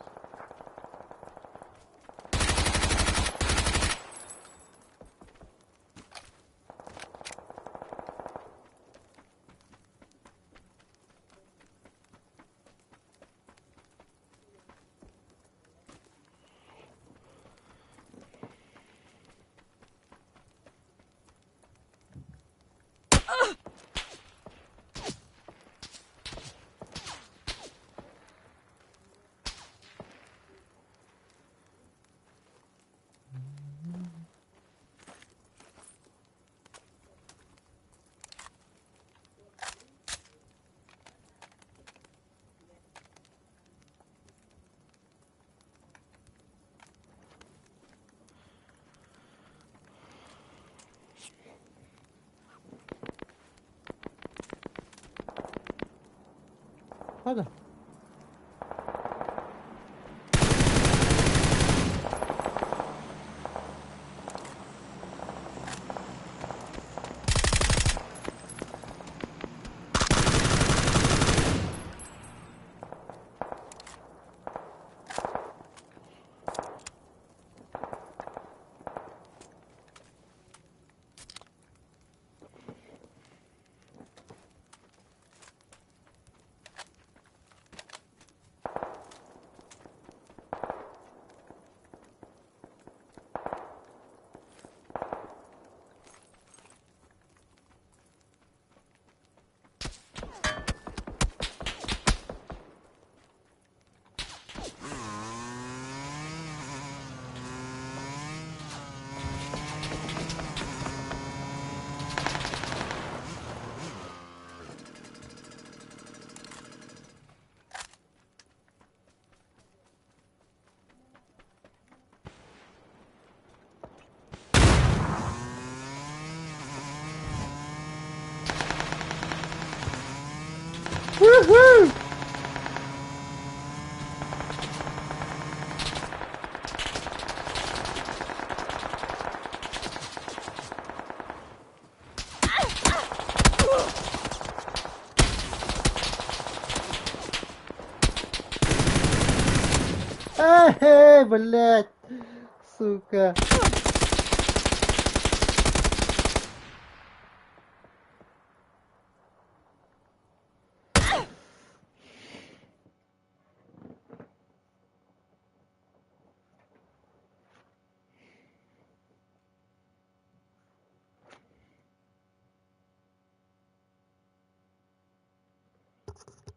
Hadi. Woohoo! Эй, блядь, сука.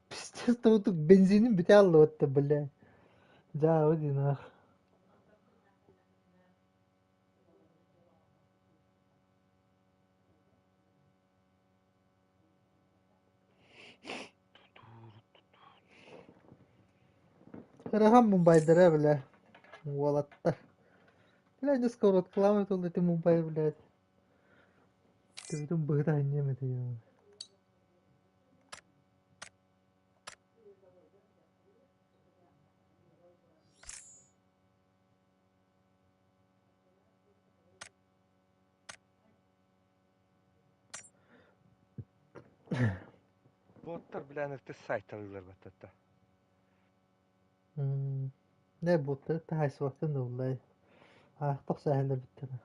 Пиздец, там тут бензинин бүтэ аллыбыт бля. Дьаабы дии нах. Ырахан Мумбайдара, бля. Уолаттар. Бля, не сковородкалаабыт ол ити Мумбай, блядь. Төбөтүн быһыта анньыам этэ Боттар билэн ырты сайталыылар баттатта. Не боттары таһайсыбаккын да буллай. Аахтах сээһэлэр бүттэрэ.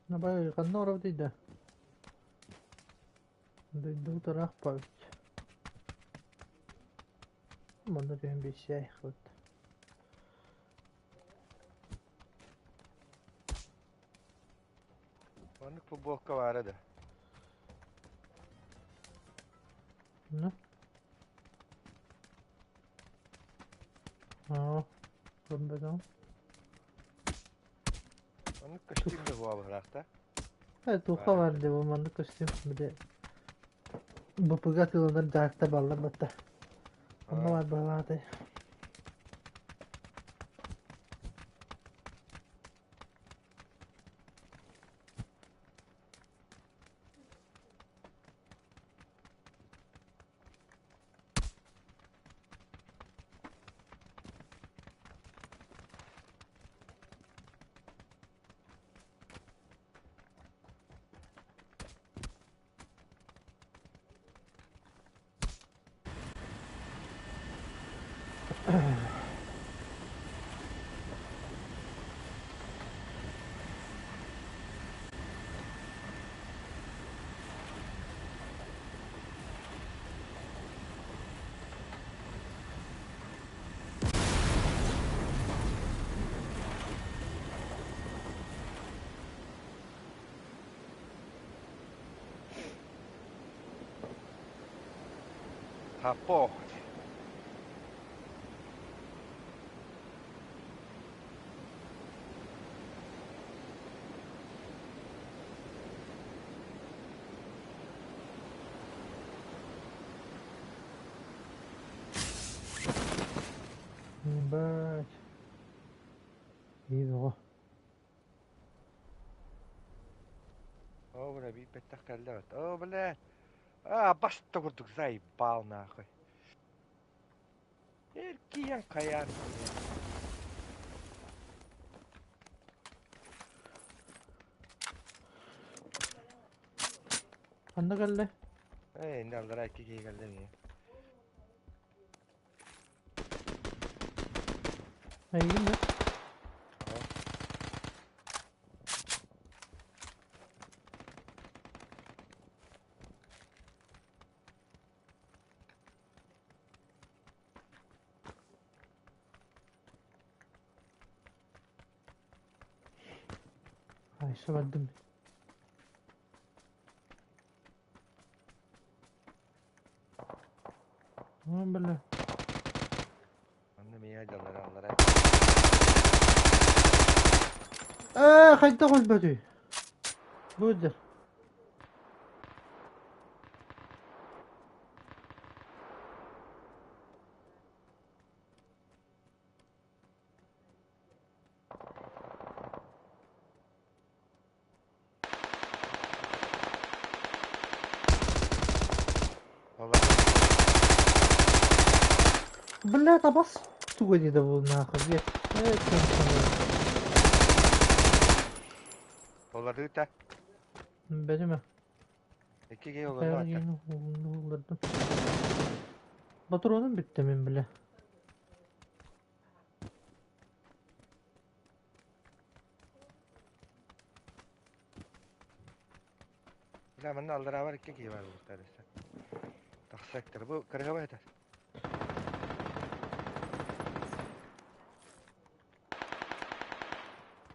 Абай ханна олоробутуй да? Дойдубут ыраах баҕайы. Манна түһэн билсиэхпит. Оннук футболка баара да. Ну? Аа, көрбөтөҕүм. Оннук көстүүм да буолбатах да. Э, туохха Баара баар дии бу маннык көстүүм били БПГ атыыланар дьаакта баллар батта. Онно Аа, баар быһалаатай. Хаппо. Ебать. Иди Оо, бля, биир кэллэ. Оо, бля. А, баста курдук заебал нахуй. Эркийэн хайаан. Ханна кэллэ? Эй, инде аллара икки киһи кэллэ миэ. Эйигин да? Оо, Айса бардым. О, бля. Онно миэ дьаллара аллара. Ээ, хайдах өлбөтүй? Бу өйдөр. Олар Бля, табас туга диде бу нахуй. Бет. Э, кем оларыта. Бәдеме? Икки киһи олорно ата. Улардым. Патроным бүттү мин, бля. Бля, манна аллара бар икки киһи бар буолуохтаах өссө. Тахсактар. Бу кырыһаба этэр.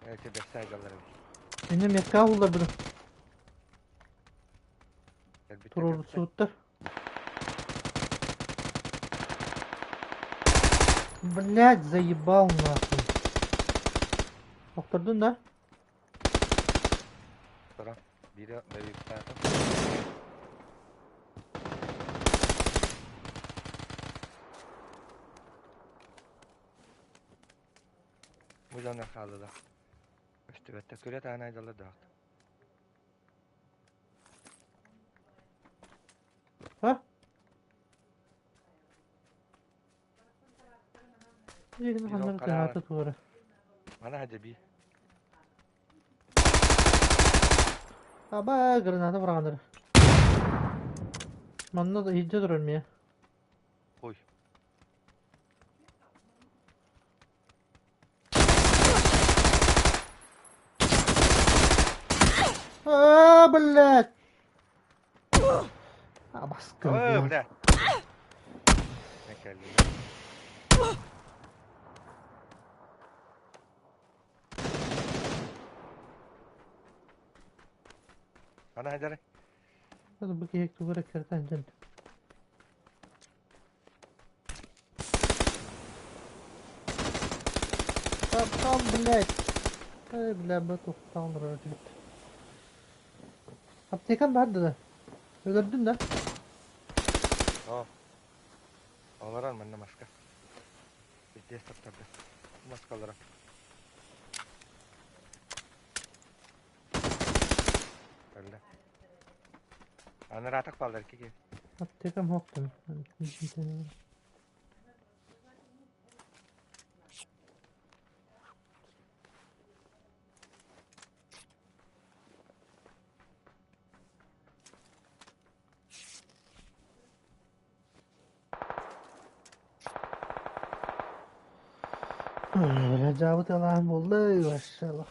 Эти бэссээ дьаллар эбит. Инне метка улларбытым. Кэлбиттэр кэлбиттэр. Туруорсууттар. Блять, заебал нахуй. Охтордун да? Тура. Биири бэбиктаатым. Бу дьоннор хааллылар. Көстүбэттэр. Күрэ таһынан айдаллар даҕат. А? Дигин Биир ол ханнар хараара. тыһаата туора. Мана хадьа бии. Аба, граната быраҕаннар. Манна да иһирдьэ турар миэ. Ой. А, блядь! Абаскы, Ой, блядь. бля. Кэллилэр. Ана хайдары. Hadi bu kek duvara kırdan dön. Там, блядь. Эй, бля, бу тухтаан ырытыт. Аптекам бар да. Өлөрдүн да. О. Олорон манна маска. Пиздец таптарды. Маскалара. Öyle. Аны ратак балдар кики. Аптекам хоктум. Бля, жабыт алаан болду. Машаллах.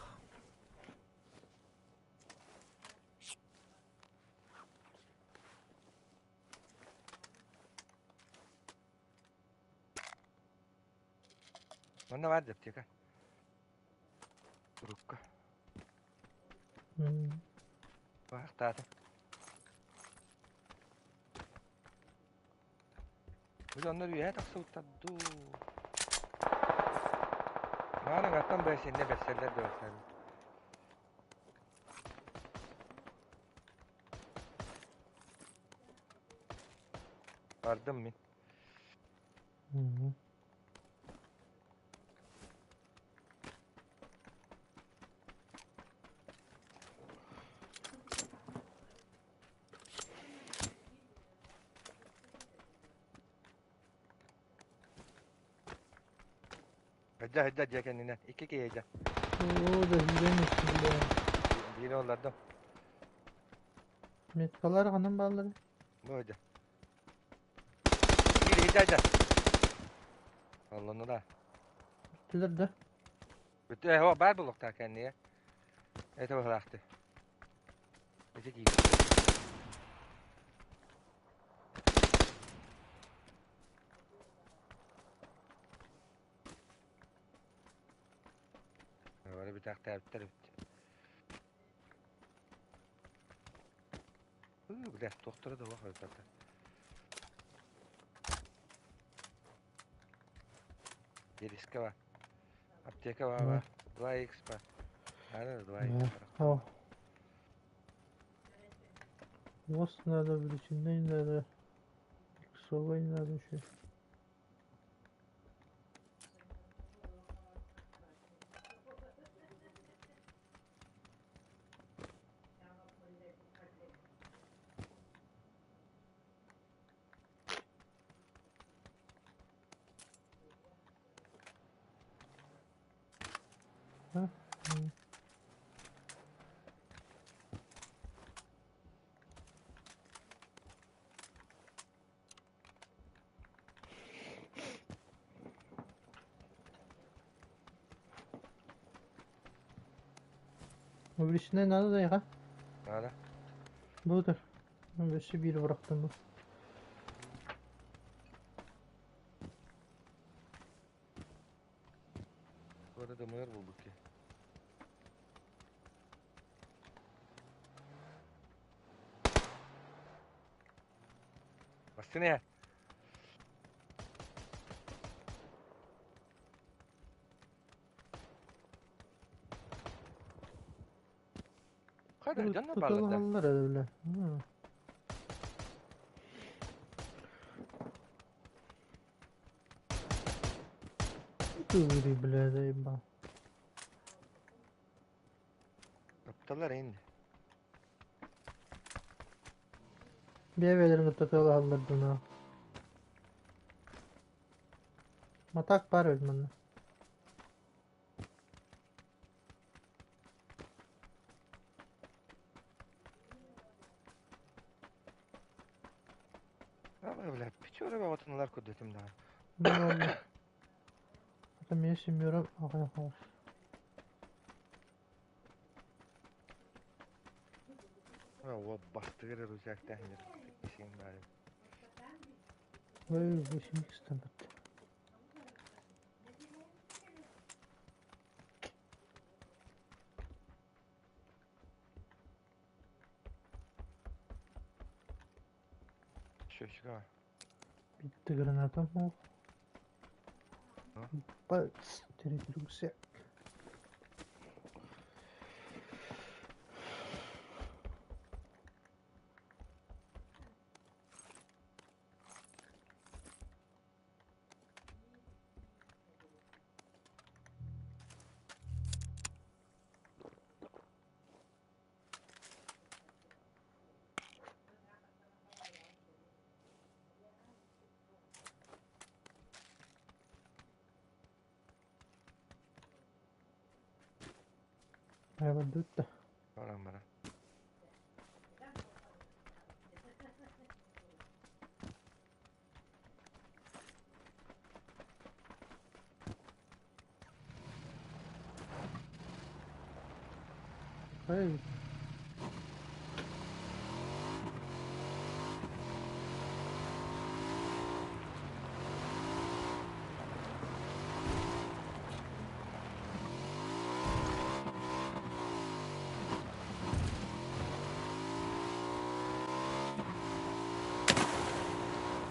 Манна бар аптека. Рукка. Баахтаата. Бу дьоннор үөһэ тахсыбыттар дуу. Мааны аттан бэсинне бэсселлер да бэсселлер. Бардым мин. Hıca hıca diye kendine. İki ki hıca. О, да билемес, бля. Biri onlardan. Metkalar hanım balları. Bu hıca. Biri hıca hıca. Allah'ını da. Bittiler de. Bitti. Hava bar buluk kendine. Evet bak. İki ki. Böyle bir tak bitti bitti. Бля, тохтора да ваха это. Дериска var. Аптека var var. 2x var. Nerede 2x var? О. Мост надо, величины надо, иксовой надо еще. Ha? Величины надо да ya. Nerede? Budur. Өссө bir bıraktım bu. Burada da mığır bulduk ki. Bastı ne? Kadar canına bağladı. Tutulmalılar öyle. Дури, бля, заебал. Aptallar indi. Бэйбэлэрин кытта тыалаһаллар Матак бар эбит манна. Ama бля, печора отынлар көдөтүм да. Ну ладно. Это мен семером. Ага, ага. Вот бастыгыр рюкзактаах кисиэн баар. Ой, 8 стандарт. Шөшкө. Bitti гранатом мол. Бац, рюкзак. Айвадутта. Баран бара. Ай.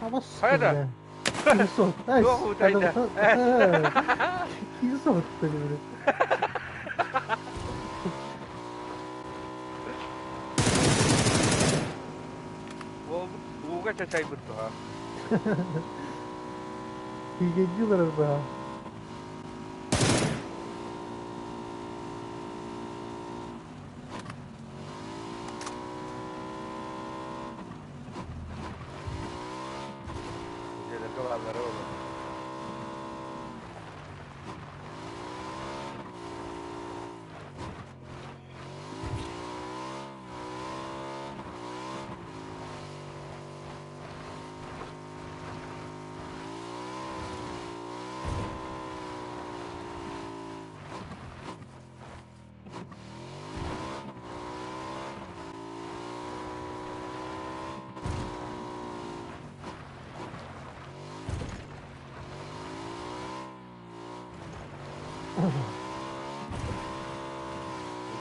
Абас, Хайда? бля. Кисот. Ай, Туох утайда? Кисот, бля. Ууга чачайбыт туха. Кигедилер ба. Дьиэлэргэ бааллара буолуо.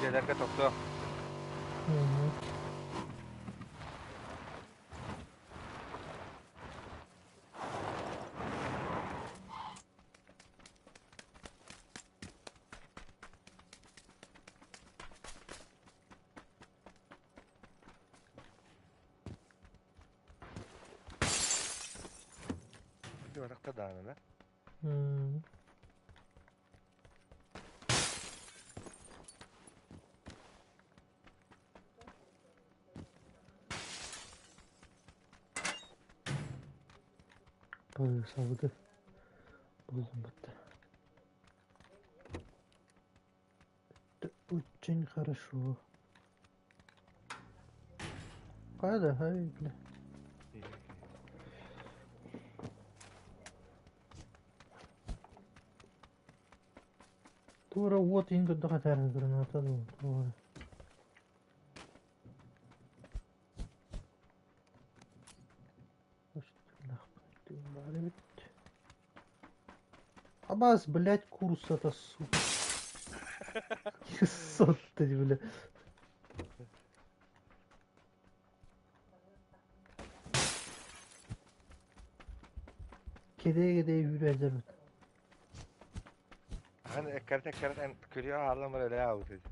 Дьиэлэргэ тохтоо. Барахта даҕаны да. Сабыды. Булдум бутта. Это очень хорошо. Кайда, ай, бля. Тура вот инга дахатар граната ду. Тура. Абаз, блядь, курс это, сука. Сот ты, бля. Кеде-кеде yürüyeceğim. Hani ekkaret ekkaret en көрүө хааллам бар эле аабыт.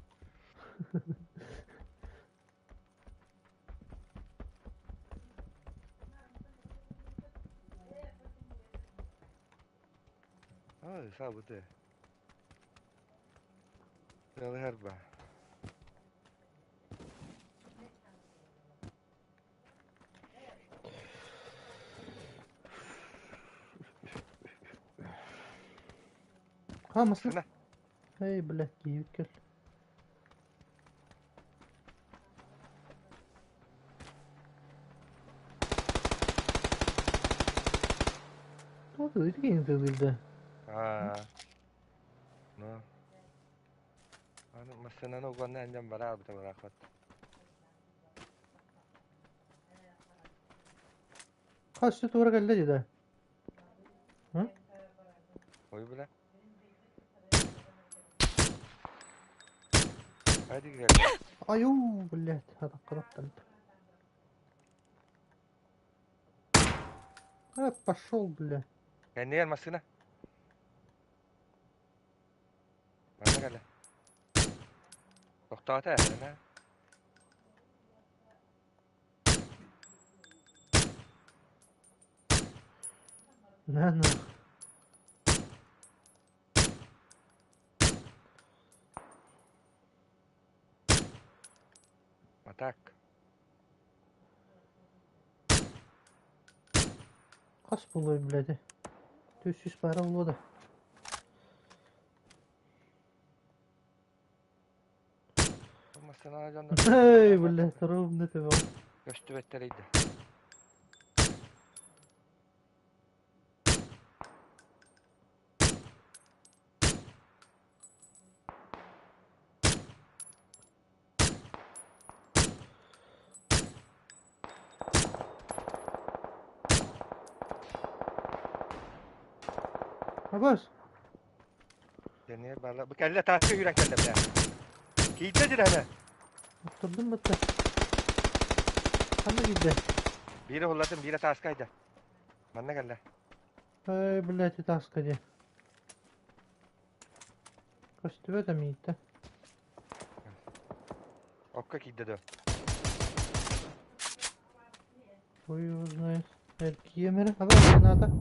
Ай, саабыты. Ялыһар ба. Ха, маслы. Шына. Эй, блядь, кийик кел. Туды итген тыгылды. Аа. Ну. Аны массынаны уганна энжен бараабыта бараахат. Хас туора кэллэ дии да? Ой бля. Hadi gel. Аю, блядь, атахха А, пошел, бля. Кэннигэр массыына. Манна кэлэ. Тохтоото ээ. На нах. А так. Хас буолуой, блядь? Түс баара буолуо да. Массыына дьоннор. Эй, блядь, ровно ты Көстүбэттэр Абас. Кэннигэр баалла. Бу кэллэ тааска үүрэн кэллэ бля. Киирдэ дьирэһэ. Оттурдум бытта. Ханна киирдэ? Биири уһуллатым, биирэ тааска айда. Манна кэллэ. Эй, блядь, тааска дии. Көстүбэт эмиитэ. Окко киирдэ дуо? Хуй его знает. Эркием эрэ. Аба, граната.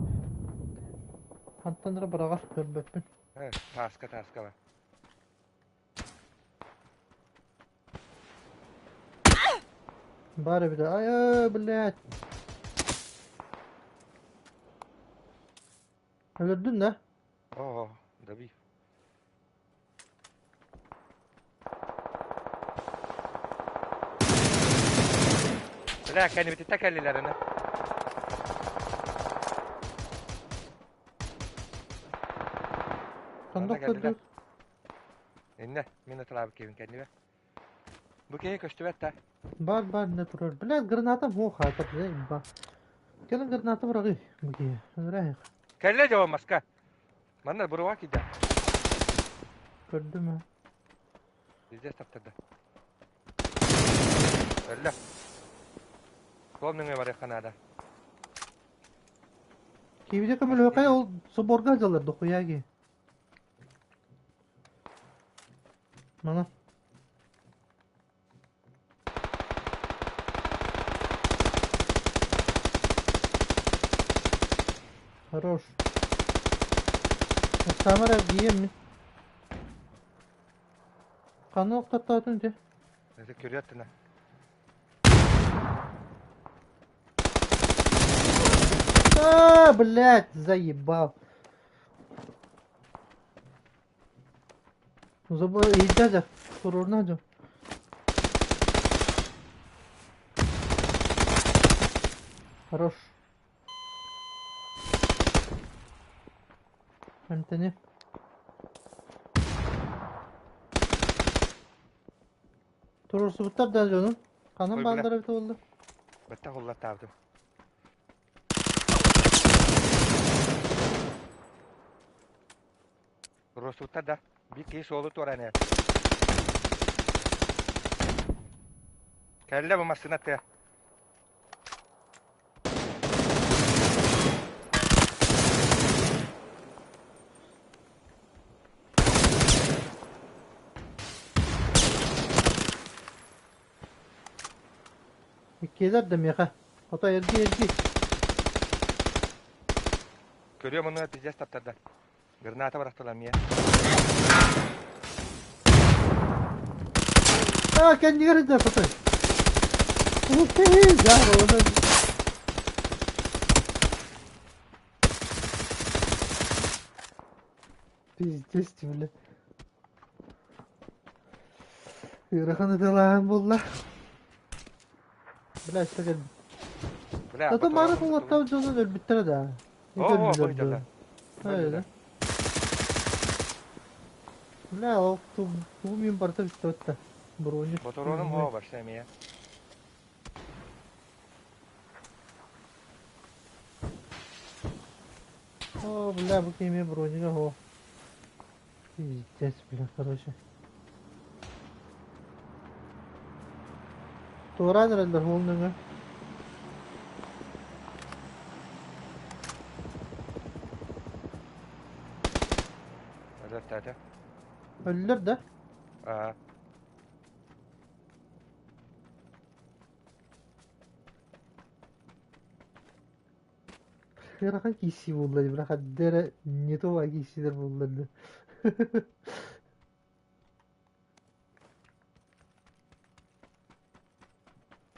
Хантан эрэ быраҕар көрбөппүн. Э, тааска тааска бар. Баар эбитэ. Ай, блядь. Өлөрдүн да? Оо, добив. Бля, кэннибититтэн кэллилэр ини. Ханна Манна кэллилэр. көрдүк? Иннэ, мин ыталаабыт киһибин кэннибэр. Бу киһи көстүбэт да. Бар бар не турар. Блядь, гранатам хуох хаата, блядь, Кэлин граната быраҕый бу киһи. Өлөрөөйөх. Кэллэ дьэ маска. Манна буруга киирдэ. Көрдүм ээ. Везде таптарда. Өллө. Суол нөҥүө барыахха наада. Киһибитэ көмөлөһүөххэ ол соборга дьаллар дохуя киһи. Мана. Хорош. Камера кием. Ханна охтоттоотун дии? Это көрүөттүнэ. А, блядь, заебал. Иһдэ туруорна дьон. Хорош. Эмтэни. Туруорсубуттар да дьонун. Ханан Ой, бля. бааллар эбитэ буолла? Баттах уллаттаабытым. Туруорсубуттар да. Биир киһи суолу туораан иһэр. Кэллэ бу массыына тыа. Иккиэлэр да миэхэ. Отой эргий эргий. Көрүөм онно пиздец таптарда. Граната бырахтылар эмиэ. А, кэннигэр да хотой. Да, оны. Пиздец, бля. Ыарахан ыталааһын буолла. Бля, истэ Бля, Зато маны ботуруонум кулаттаах дьонун өлбүттэрэ да. Оо, Өлдүлэр быйдылар. дуо? Öyle. Бля, ол тугу мин барыта бүттэ да. Броня. Ботуруонум оо барса эмиэ. О, бля, бу кими бронига о. Пиздец, бля, короче. Туораан эрэллэр уол нөҥө. Өлөртөөтө. Өллөр да? Аа. Ыарахан киирсии буолла дии, бля, ханна эрэ не то киирсиилэр буоллар да.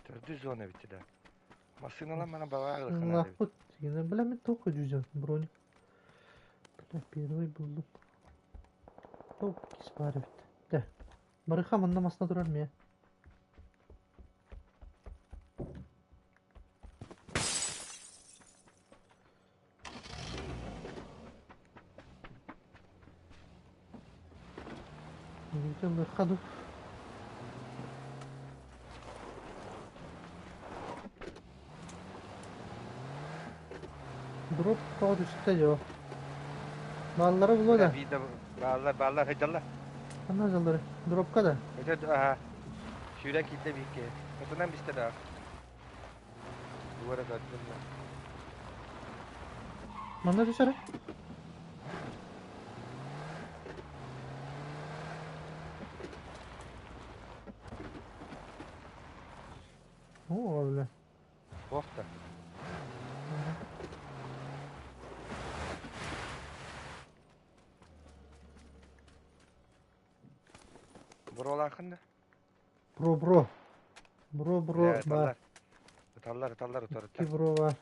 Төрдүс зона эбит да. Массыыналар мана балаа ылыххана эбит. Лаппыт, бля, мен тоққа жүзем, броник. Бля, первый булдум. Топ, кис бар эбит. Да. Барыха манна масна турар мия. Хаду. Дроп тоҕо түстэ дьо. Бааллара булуо да. Биирдэ бааллар бааллар сылдьаллар. Ханна сылдьаллар? Дропка да? Өтө аха. Сүүрэн киирдэ биир киһи. Отунан бистэ да. Дуора көрдүм да. Манна түсэрэ? Оо, бля. Туох да. Буруолааххын да? Бро, бро. Бро, бро, Бля, бар. ыталлар. Ыталлар, ыталлар, Икки утарыта. бро бар.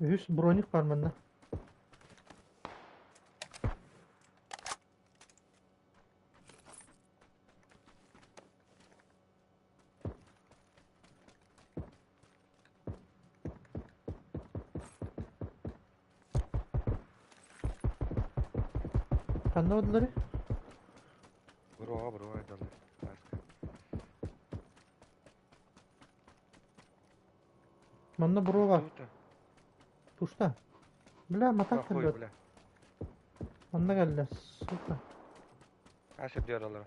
Үһүс броник бар манна. Ханна бардылар? Буруоҕа, буруоҕа ыталлар. Ааска. Манна бро бар. Тута. Тушта. Бля, матак Хуй, кэлбэт. бля. Манна кэллэ, сука. Аас үрдүөр олоро.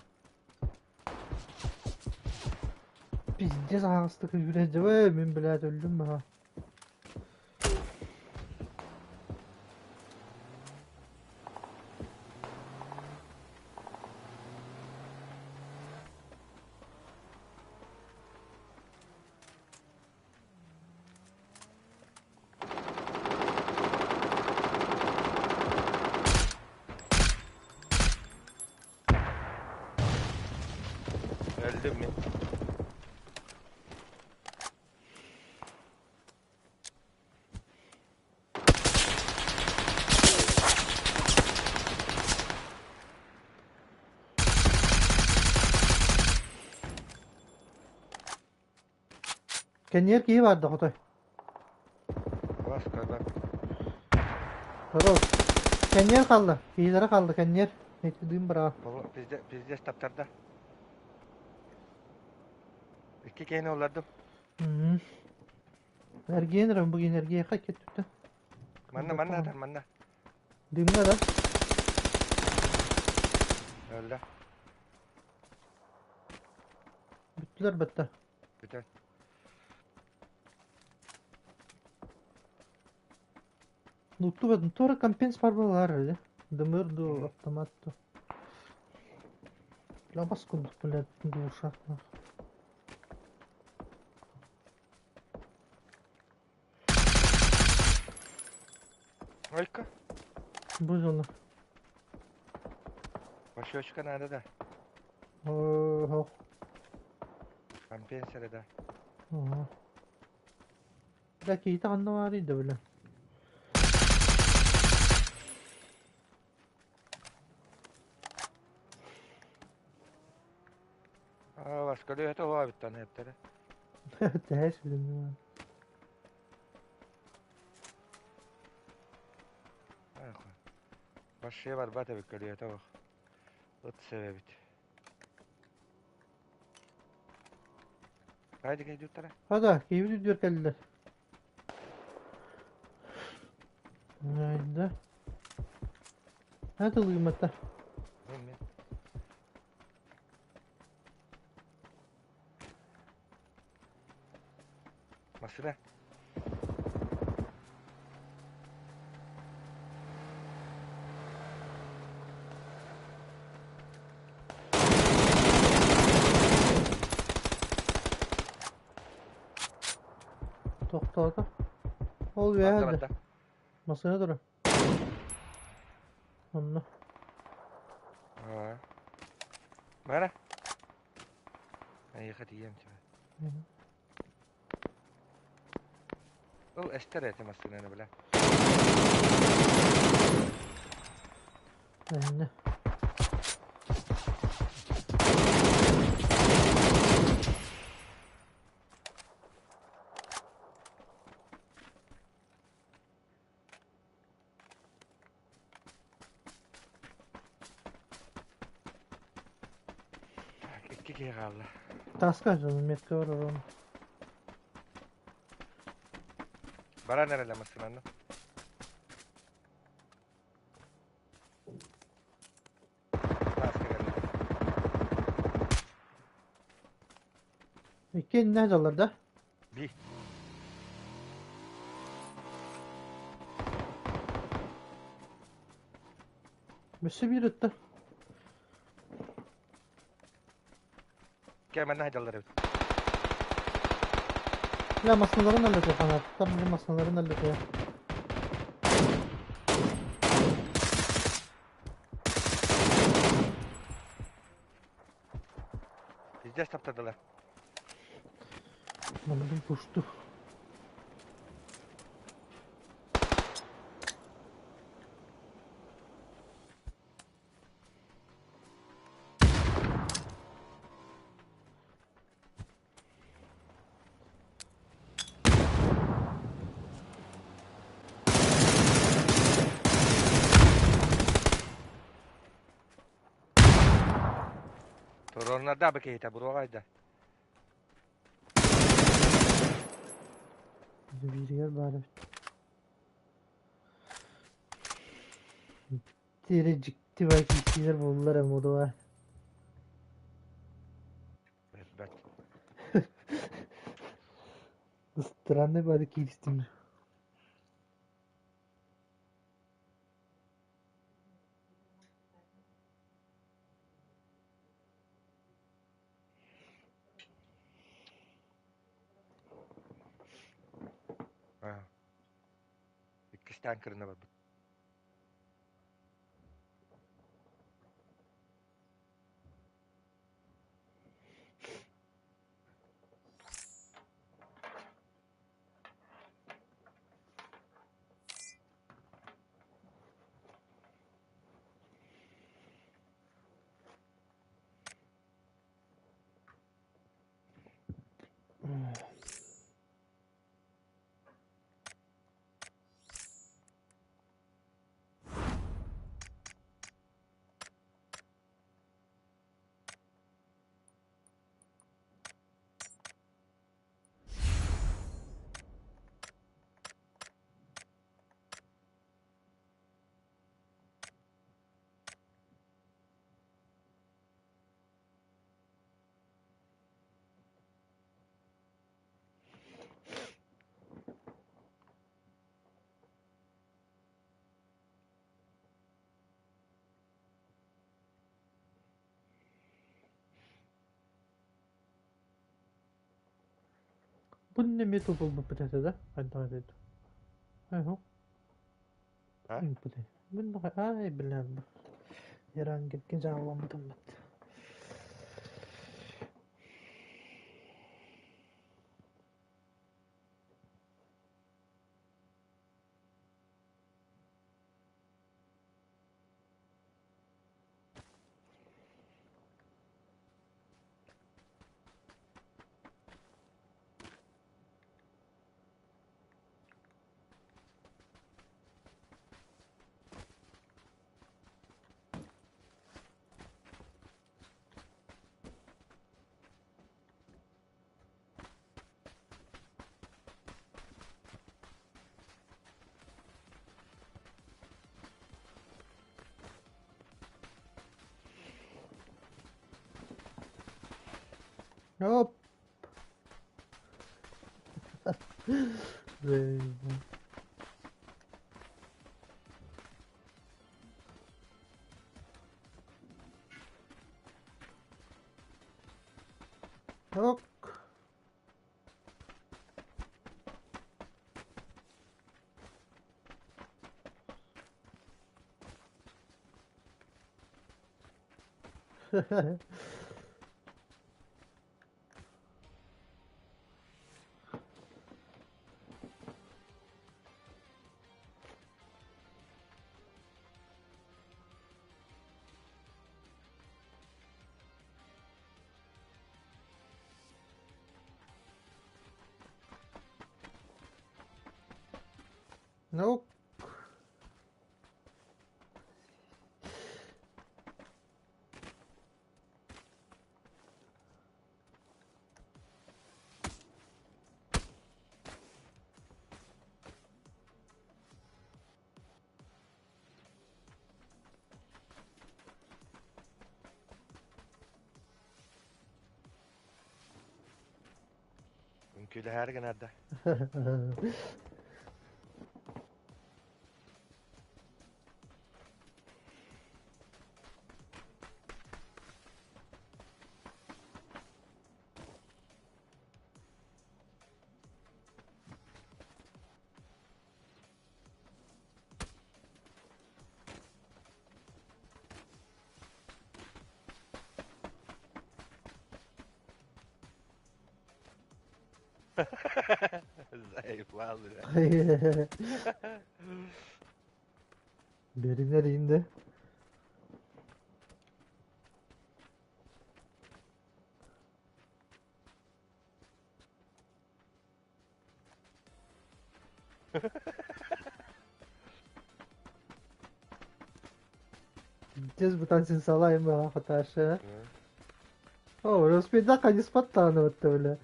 Пиздец аһаҕастык үүрэ мин блядь өллүм баһа. Öldüm мин. Кэнниэр киһи баарда хотой. Бас көрбөт. Здорово. Кэнниэр хаалла. Киһилэрэ хаалла кэнниэр. Дыым быраҕа. Пиздец, пиздец таптарда. Икки киһини олордум. Эргиэн эрэ бу энергия кеттүттэ. Манна, манна атар, манна. Дымҥа да? Өллө. Бүттүлэр бэтте. Бүтэн. Луттубатын туора компенс бар буолар эбит. Дымыр ду, автомат ду. Лабас курдук, блядь, душа. Ойка. Бу дьоно. Пошечка надо да. Оо, Компенсия да. Ага. Бля, киһитэ ханна баарый да, бля. Аа, баска это оабиттан эптері. Тэһэс билим. Вообще барбат эбит көлүөтэ олох. Ыт сэбэбит. Хайдык өйдүүттэрэ? Хада, киһибит үрдүгэр кэллилэр. Найда. Ха тылыыммата. Мен. Машина. Тохтоото. Ол Барда үөһэ барда. Массыына турар. Онно. Аа. Бара. Эйиэхэ тиийэм тебе. Ол эстэр этэ массыынаны бля. Иннэ. Так, икки киһи хаалла. Таска дьону метка бар орон. Баран эрэлэ массыынаны. Тааска кэллэ. Икки иннэ дьаллар да? Би. Өссө биир ытта. Кэмэнэ дьаллар эбит. Бля, массыналарын өллөтүө фанаттар, бу массыналарын өллөтүө. Пиздец таптадылар. Мамадым пушту. Туруорунарда бу киһитэ буруоҕайда. Бииригэр баар эбит. Тиэрэ дьикти бай киирсиилэр буоллар ээ модуа. Бэрт. Странный бары кииристим. Аа. Иккистээн кырына барбыт. Бу эмиэ тупулбуппут этэ да? Хайдах этэй дуу? А? Ай, бля, Ярангетке жаалламмытым бат. Оп. Заебал. Ок. Ну. Үҥкүүлэһээри гынар да. Заебал, бля. Derinler indi. Gideceğiz bu tanesini salayım ben hatta aşağı. О, велосипед не споттан бля.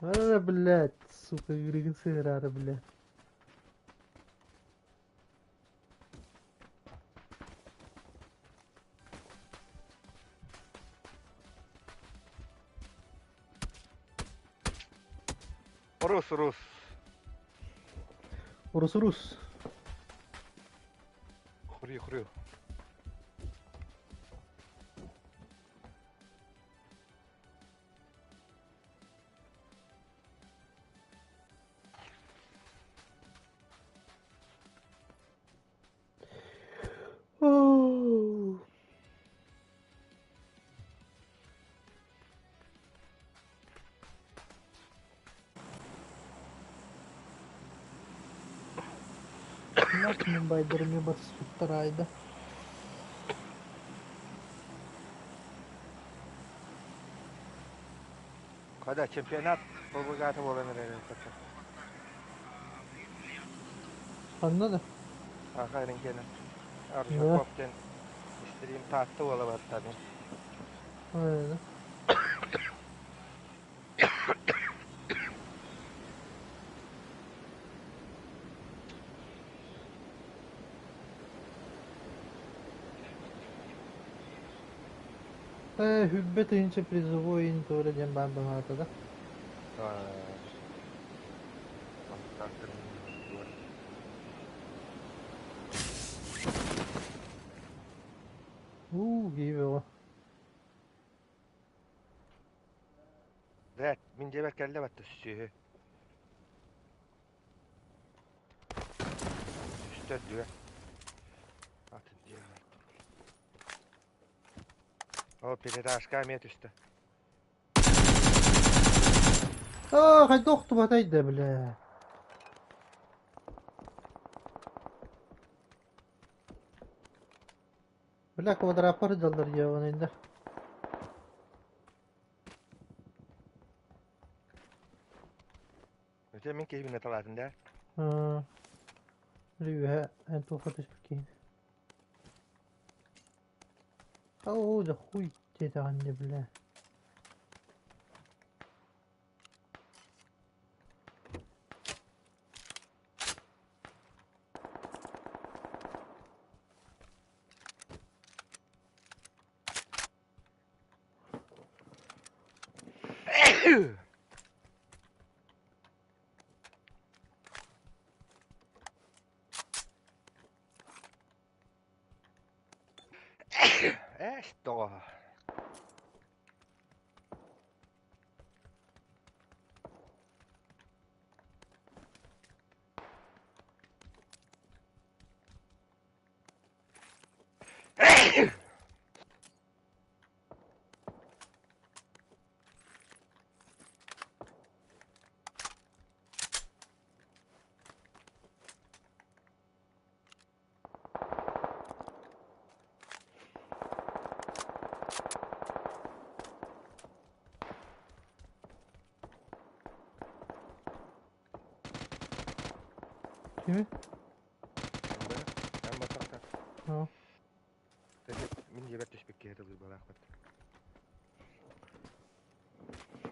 А, блядь, сука, регенсерары, бля. Рус, рус. Урус, урус. Хурю, хурю. Оу. Максимум байдерми батыспыттар. Когда чемпионат по богатому буолан эрэр. Ханна да? Аха эрин. Аржаков диэн стрим таатты буола баттады. Öyle. Hübbet тыһыынча призовой туора диэн баар баҕата да. Уу, киһи. Блядь, мин дьиэбэр кэллэ батта сүһү. Түстэ дүө. Атын дьиэ О, передашка эмиэ түстэ. Аа, хайда охтубатай да, бля. Бля, квадрапар дьаллар дьиэҕин. Өтө мин киһибин талаатын да. Аа. Рүүһэ эн туохха түспүт. Оо, да хуй диэтэҕиннэ, бля. Эс тоҕо. Kimi? Эн баттахтар. Ha. Мин дьиэбэр түспүт киһи тылы балаахпыт.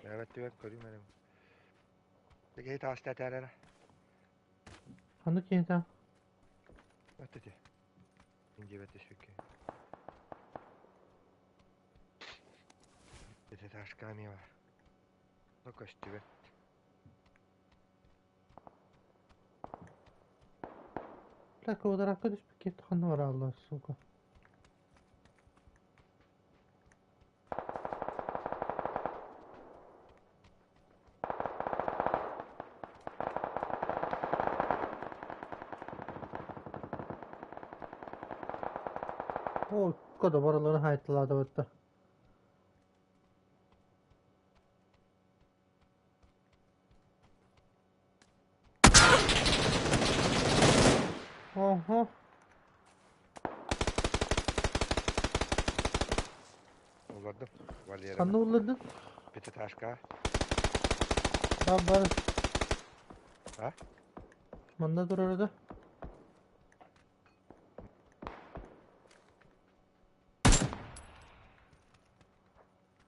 Бэйэбэр түгэн көрүүм эрэ. Киһи таҕыста этээр эрэ. Ханнык киһи От ити. Мин дьиэбэр түспүт киһи. Ити ташка эмиэ бар. Көстүбэт. Так, квадратка түспүт киһи ханна бараллар, сука. О, кода бараларын хайтталаата Oho. Улардым. Валера. Ханна уллардың? Пятиэтажка. Бар бар. А? Манна турар да.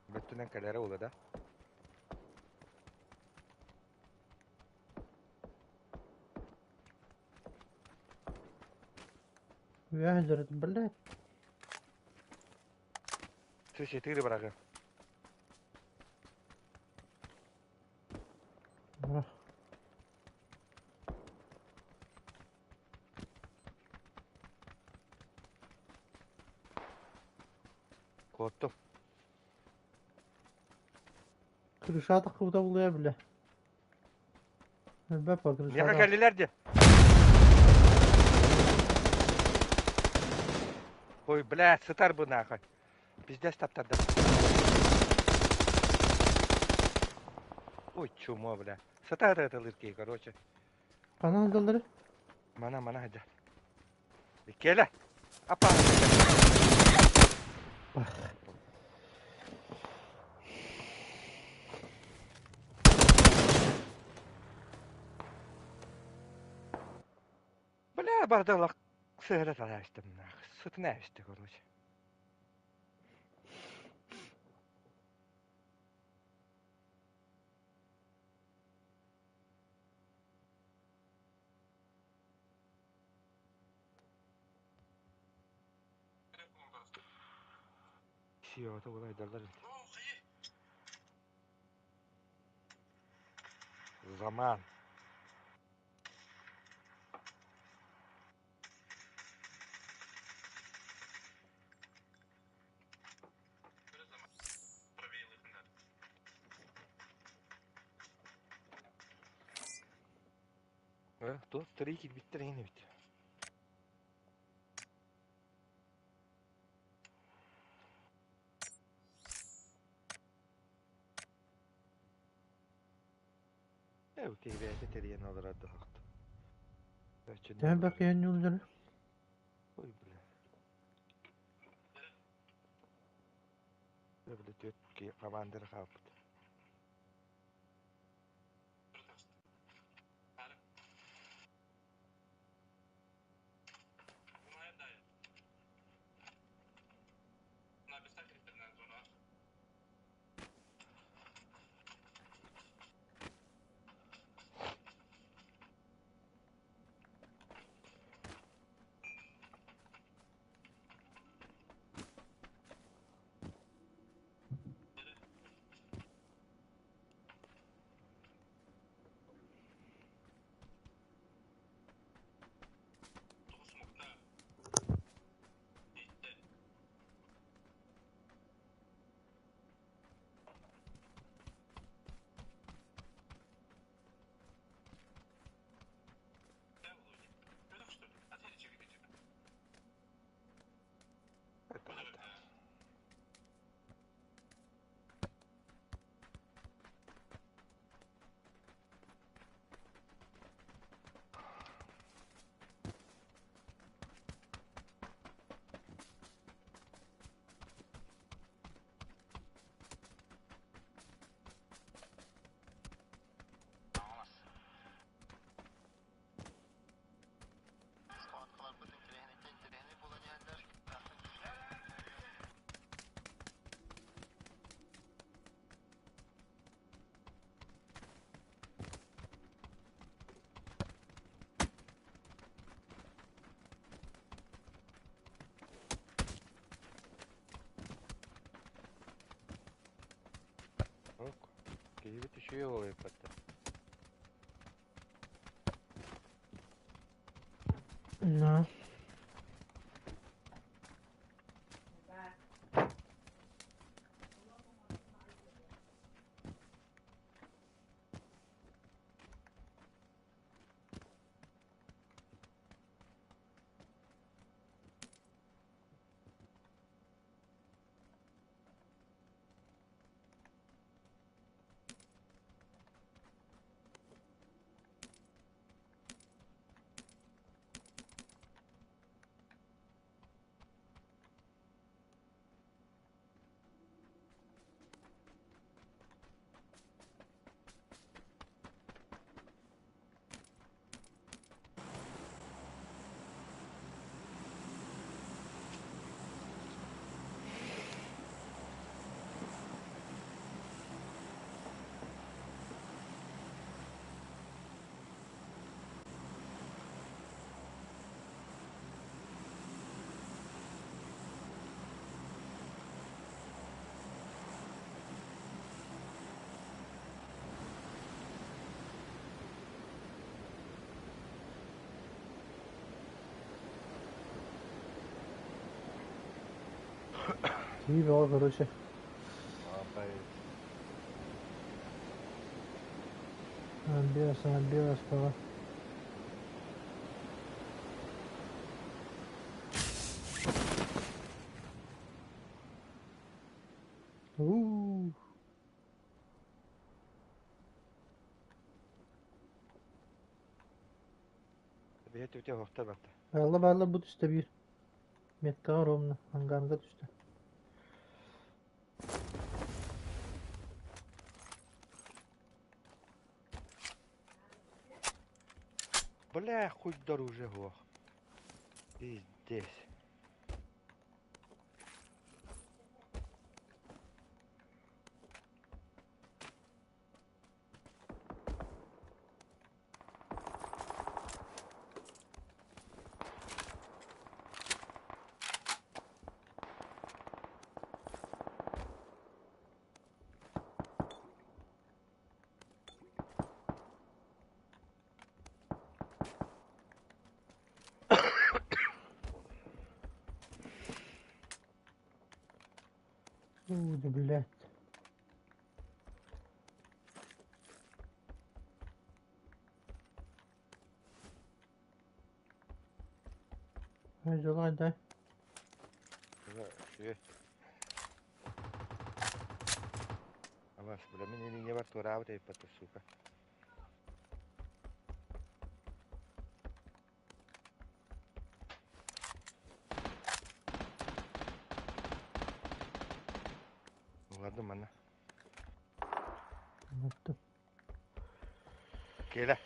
Бөттүнэн кэлэрэ ула да. Үөһэ блядь. Ты четыре врага. Ах. Куоттум. Крыша таххыбыта булуя бile. Элбэх ба Миэхэ крышата. кэллилэр дии. Ой, блядь, сытар бу нахуй. Пиздец таптардым. Ой, чумо, бля. Сытар это киһи, короче. Ханан сылдьаллары? Мана, мана сылдьар. Иккиэлэ. Апа. Бах. Бля, бардалах сыһыра талаастым нахуй. Сытына эсти, короче. Сиота булайдаллар. Заман. Туох три киирбиттэр эҥин эбит. Ээ, киһи бэйэтэ тэрийэн олорор да охто. Төһө элбэх киһи оонньууллар? Ой, бля. Бля, түөрт киһи командир хаалбыт. Киһибит үчүгэй уол эбиппэттэр. На. Киһи бөҕө короче. Биэс бөҕө. Уу. Биһи түтэ охтор батта. Баалла баалла бу түстэ биир. Меткаҕа ровно, ангарга түстэ. Бля, хуйдар уже ох. Пиздец. Уу, да блядь. Ай, дай. Амас, бля, мин илиҥҥэ бар туораабыт эбиппэт, сука. Ладно, манна. Кэлэ.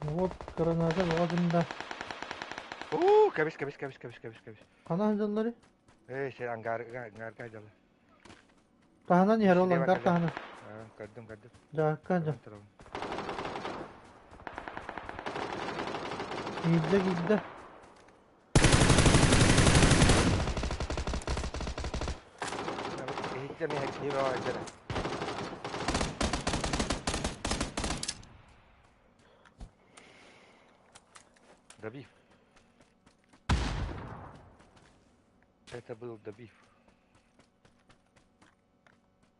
Вот граната бөҕөтүн да. Уу, кэбис, кэбис, кэбис, кэбис, кэбис, кэбис. Хана сылдьаллары? Эй, сен ангарга, ангарга дьалы. Таһынан иһэр ол ангар таһынан. Көрдүм, көрдүм. Дьаакка дьа. Киирдэ, киирдэ. Иһиттэ миһэ киһи бөҕө. Добив. Это был добив.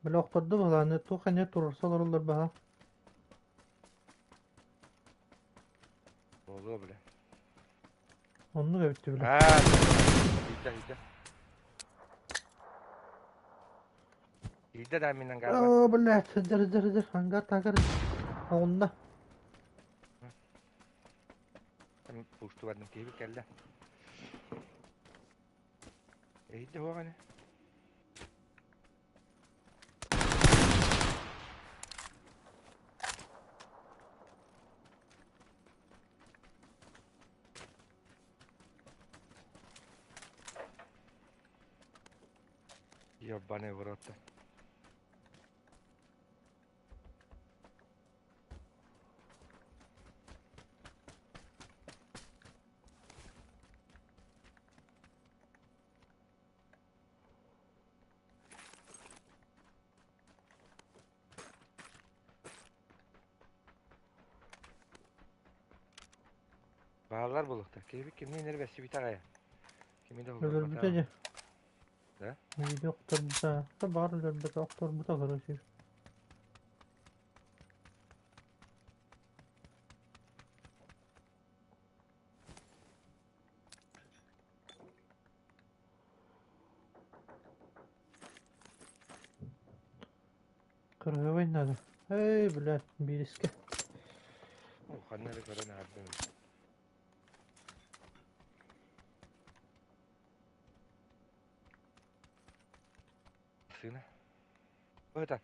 Бile охторду баһылааны туох эмэ туруорса олороллор баһа. Буолуо бля. Оннук эбит бile. Аа, иһитэ, иһитэ. Иһитэ да мин ангарга. Оо, блядь, сылдьар, сылдьар, сылдьар, ангар таһыгар. Оҕунна. Пуштубардым киһи кэллэ. Иһитэ хуоҕаны. Ебаный в рот. Бааллар буолуохтар. Киһибит кимниин эрэ бэссибитэ аҕайа. Кими да Өлөрбүтэ булларбатаҕа. дьэ. Да? Видео охторбута. Баҕар өлөрбөтө охторбута короче. Кыргыбай надо. Эй, блядь, биирискэ. Оо, ханна эрэ көрөн аһардым. Сына. Быһыта.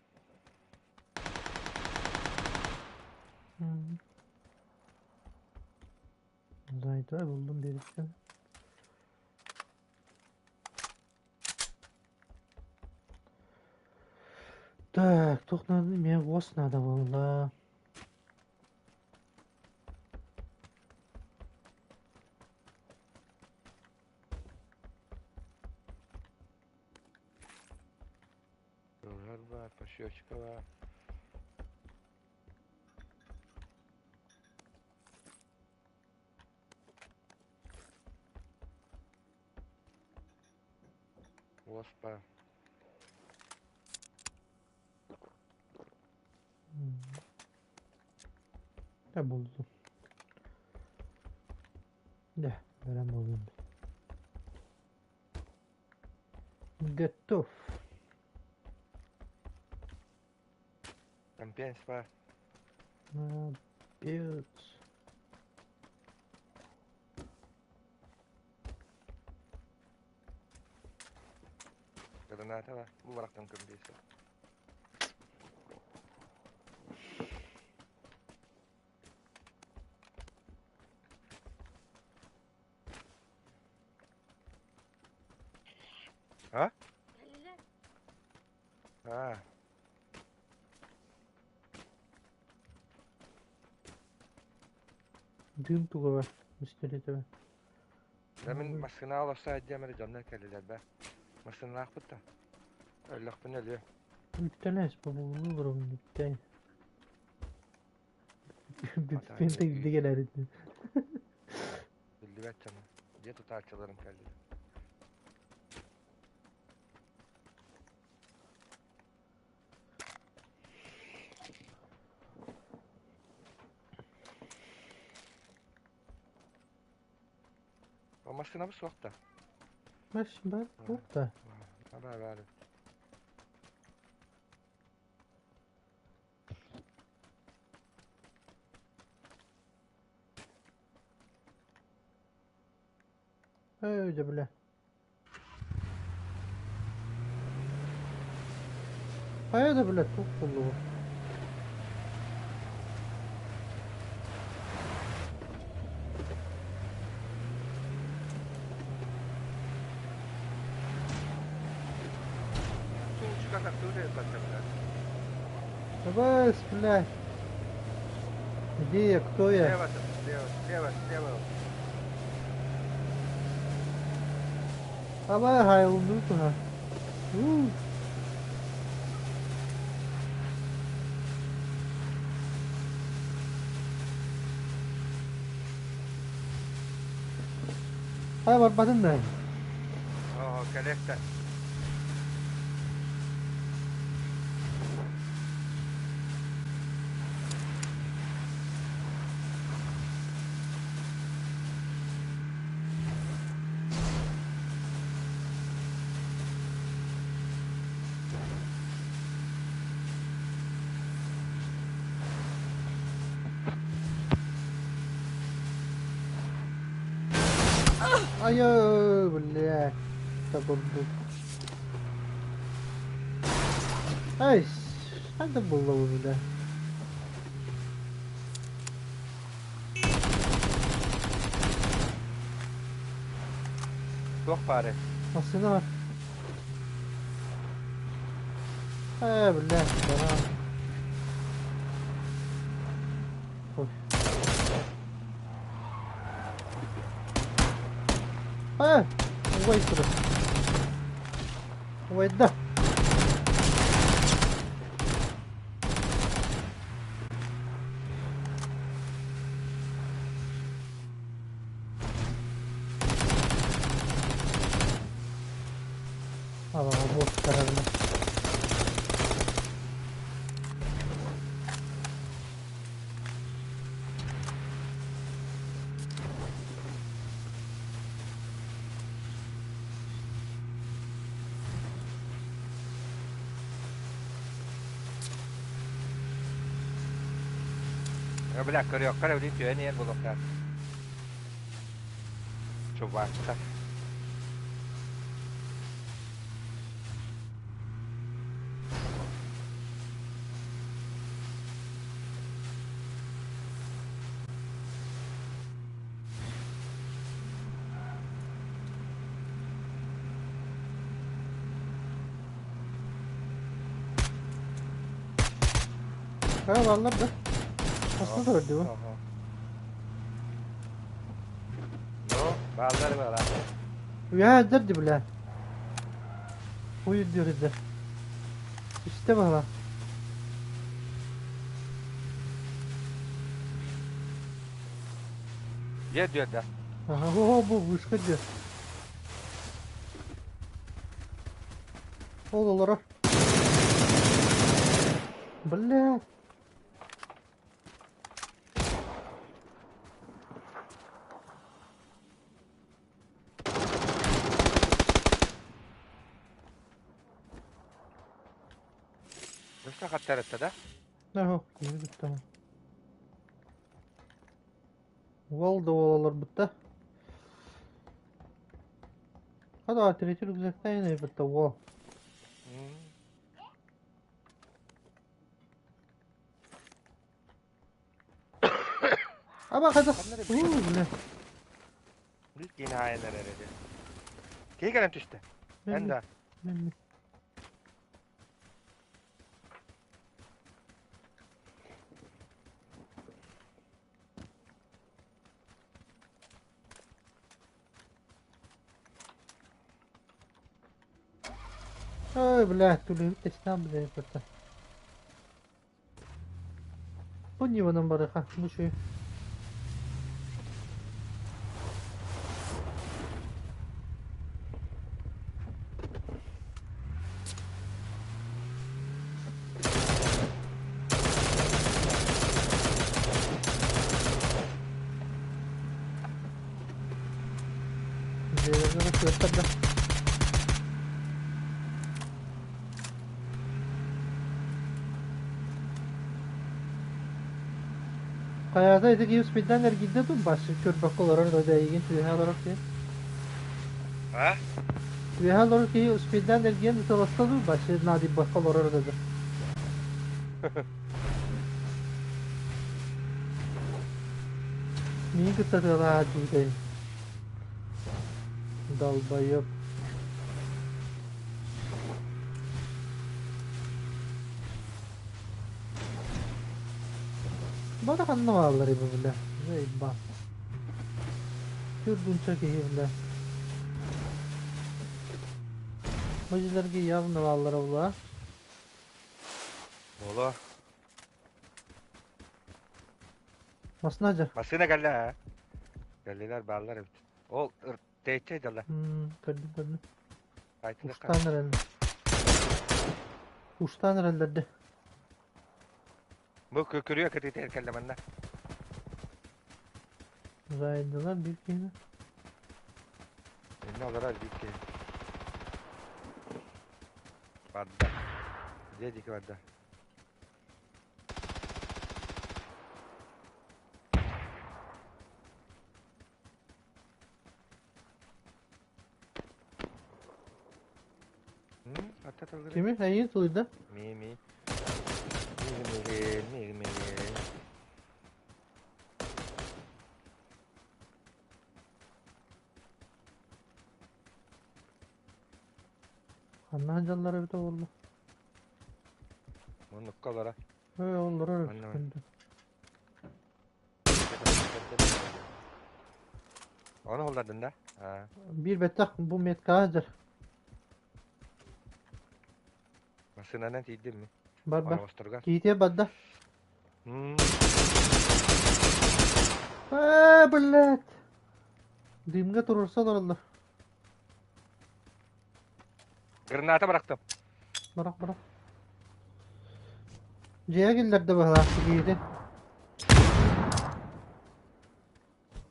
Зайда булдum birisini. Так, туох надо? Мне ВОЗ надо было. Ыллар баар, пощечка баар. Уоспа. Да булдум. Да, бэлэм буоллум. Готов. Компенс баар. Молодец. Граната баар. Бу барахтан компенс. А? А. Дым туга бар. Мистеретебе. Да мин массыына олорсо диэм эрэ дьоннор кэллилэр бэ. Массыыналаахпыт да. Өллөхпүнэ өлүө. Үктэнэс бобулуу олоробун үктээн. Бүппүн тыйды кэлэрин. Биллибэт дьоно. Дьиэ тутааччыларым кэллилэр. О, массыынабыт суох да. Маш бар суох да. Бар бар. Эй, да бля. Хайа да бля туох буоллугу? Суучка тахсыбыт эбит бля. Давай, блядь. Где я, кто я? Слева, слева, слева, слева. Давай, хайлну туха. У. Хайа барбатын да. Оо, кэлиэхтэ. Айой, блядь. Табурду. Ай, надо было уже, да. Туох баары? Массыына бар. Э, блядь, баран. Ой. Э, убай турар. Убайда. Таһарна. Бля, көрүөххэ эрэ билигин түһэн иһэр буолуохтаах. Чубаактар. Ha баллар да. Хасна да көрдү бу. Ну, бааллар баалар. Үөһэ дьэр бля. Уйу диир İşte bana. Дьиэ дүөрдэ. Ага, о, бу вышка диир. Ол олоро. Бля. Өссө хаттарытта да? Ага, киһи tamam. Уол да уол олорбутта. Хада третий рюкзактан бутта уол. Аба хада. Уу, бля. Биир киһини хаайан эрэр этэ. Киһи кэлэн түстэ. Эн да. Ой, блядь, түлүбүт тэстään блядь, это. Бу ниванан барыха, бу чуй. Дьиэлэргэ күөттэр да. Хайата ити киһи успейдаан эргийдэ дуу, башы көрбөккө олорор да эйигин түөһэ олорор киһи. А? Түөһэ олорор киһи успейдаан эргийэн ыталаста дуу, башы наадыйбакка олорор да. Миигин кытта тыалаһа дьиикэй. Долбоеб. Бары ханна бааллар бу бile? Заебал. Түрдүнчэ киһи бile. Бу дьиэлэргэ явно бааллара була. Буолуо. Масына дьэ. Массыына кэллэ ээ. Кэллилэр бааллар эбит. Ол тэйчэй дала. Көрдүм көрдүм. Айтылыкка. Устаан эрэллэр. Устаан эрэллэр де. Бу күрүө кытыытыгар кэллэ манна. Зайдылар биир киһини. Иннэ олорор биир киһи. Барда. Дьиэ диэки барда. Атта тылгыры. Кими? Эйигин тулуйда? Ми ми. Миги миги миги миги. Ханна дьаллара эбитэ буолла? Муннукка олоро. Ээ, олорор Манна эбит. Ону холлардын да? Аа. Биир бэттэх бу меткаҕа сылдьар. Массыынанан тиийдим ми? Бар бар. Оноҕосторугар. Киһитиэ барда. М. Ээ, блядь! Дымҥа туруорса олороллор. Граната бырахтым. Бырах, бырах. Дьиэҕэ киллэрдэ быһыылаах киһитин.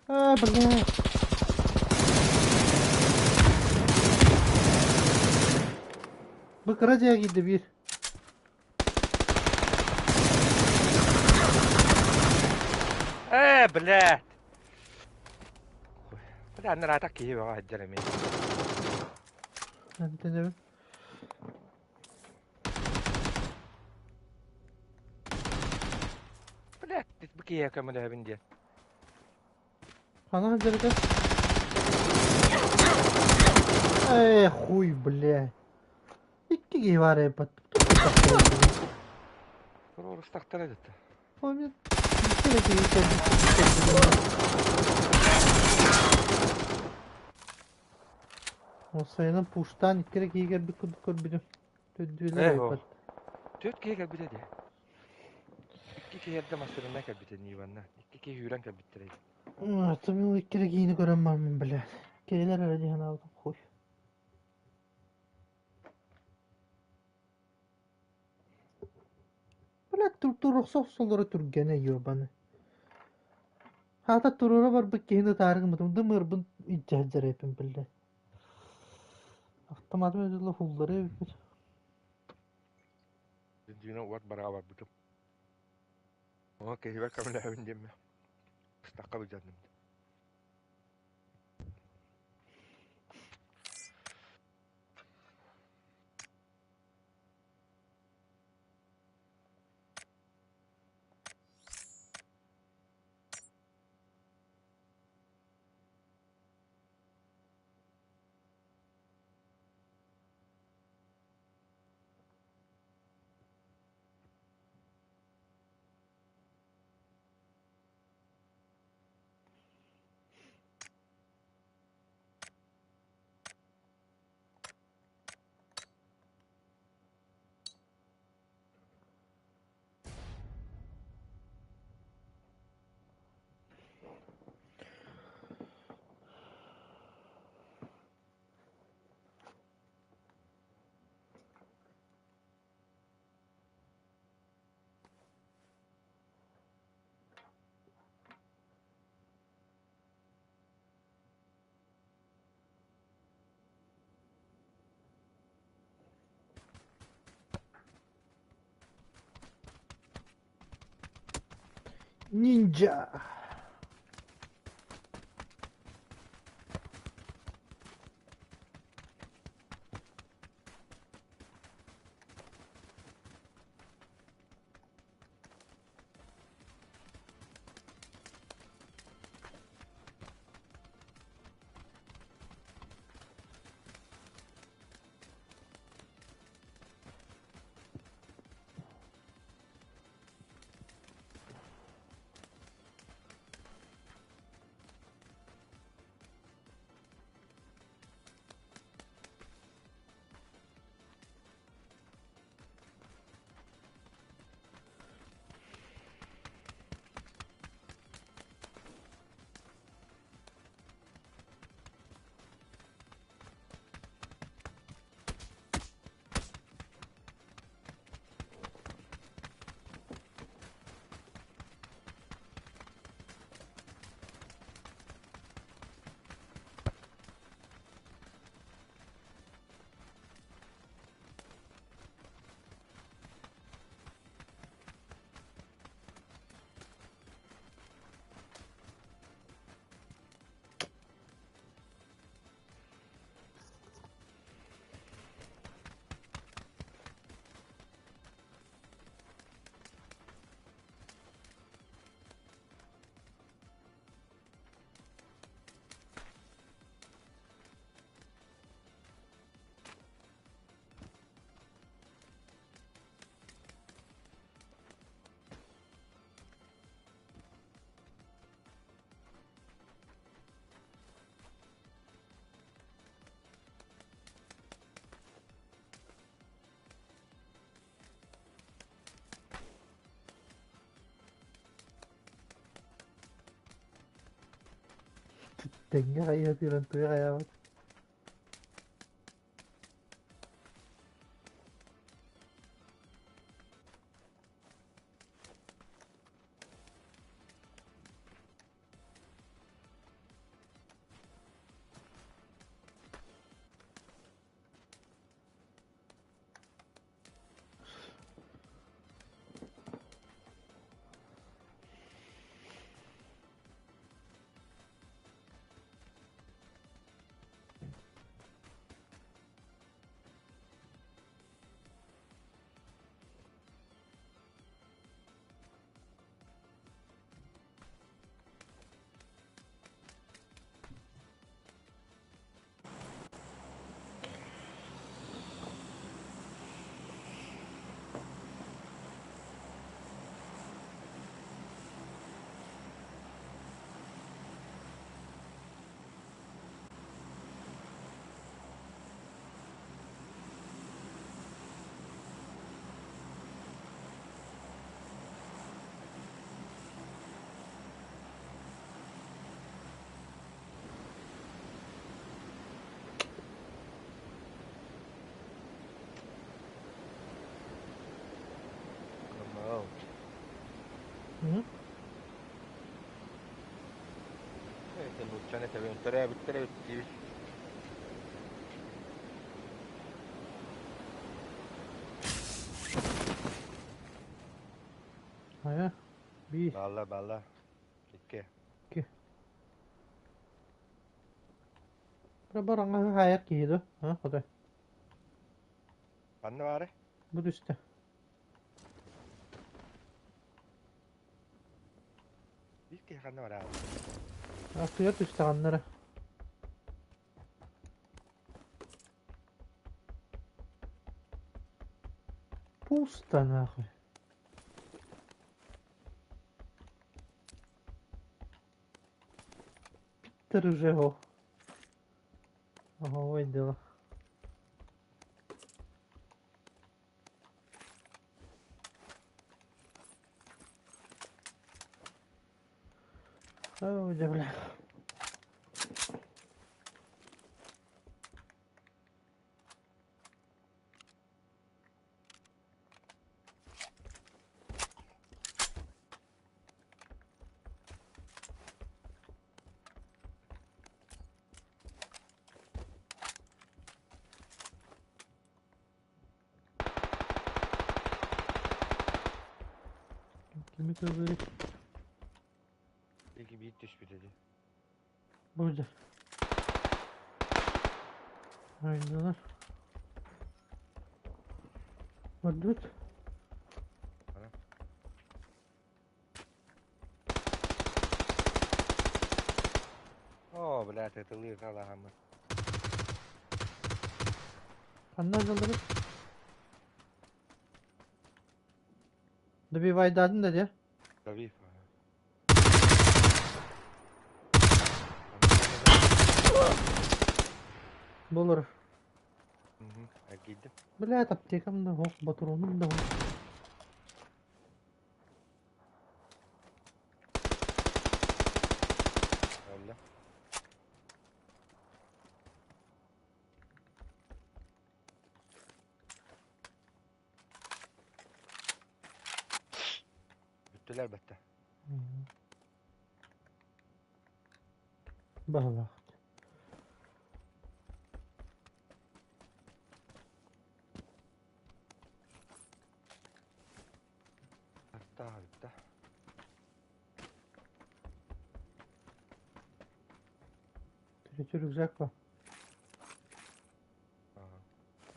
Аа, блин. Бу кыра дьиэҕэ киирдэ биир. Ээ, блядь! Бля, анараатах киһи бөҕө сылдьар эмиэ. Антенебин. Блядь, бу киһиэхэ көмөлөһөбүн диэн. Хана сылдьар Эй, хуй, бля. Икки киһи баар эбит. Туруорустахтара дэтэ. Помню, икки эрэ киһи кэлбит. Ол сайынын пуштаан икки эрэ киһи кэлбит курдук көрбүтүм. Төрдүөлэр Ээ, эбит. Түөрт киһи кэлбитэ дии. Икки киһи эрдэ массыынанан кэлбитэ Ниванна. Икки киһи үүрэн кэлбиттэрэ. Тымныы икки эрэ киһини көрөн бараммын, блядь. Кинилэр эрэ дии санаабытым, хуй. Блядь, туруохса охсоллоро түргэнэ, ёбаны. Хаата туруора барбыт киһини ытаары гыммытым, дымыырбын илдьэ сылдьар эбиппин, блядь. Автоматым өтөлө хуллары эбиппит. Дьиҥэ уот бараа барбытым. Ону киһибэр көмөлөһөбүн диэммин быстахха былдьанным. Ниндзя! Тэҥҥэ хайыһа тыыран туйах айаабыт. Hı? Это нууччаны тэбэн төрөөбүттэр эбит диибит. Хайа? Биир, Бааллар, бааллар. Икки. икки. Бараҥаһы хаайар киһи дуо? А, хотой. Ханна баарый? Бу түстэ. Биир киһи ханна бараабыт? Аттыгар түстэҕиннэрэ. Пусто нахуй. Питер уже его. Ага, дело. Ой, да, бля. Kimi kızları? Belki биир түспүт этэ. Burada. Aynen. Барбыт. Оо, блядь, ытылыыр халаһаммыт. Ханна дьалларыт? Добивайдадын да дии. Давив. Болор. Эргийдим. Блядь, аптекам да суох, ботуруонум да суох. Өллө. Бүттүлэр бэтте. Баһылаах. Аттаах бүттэ. Третий рюкзак ба.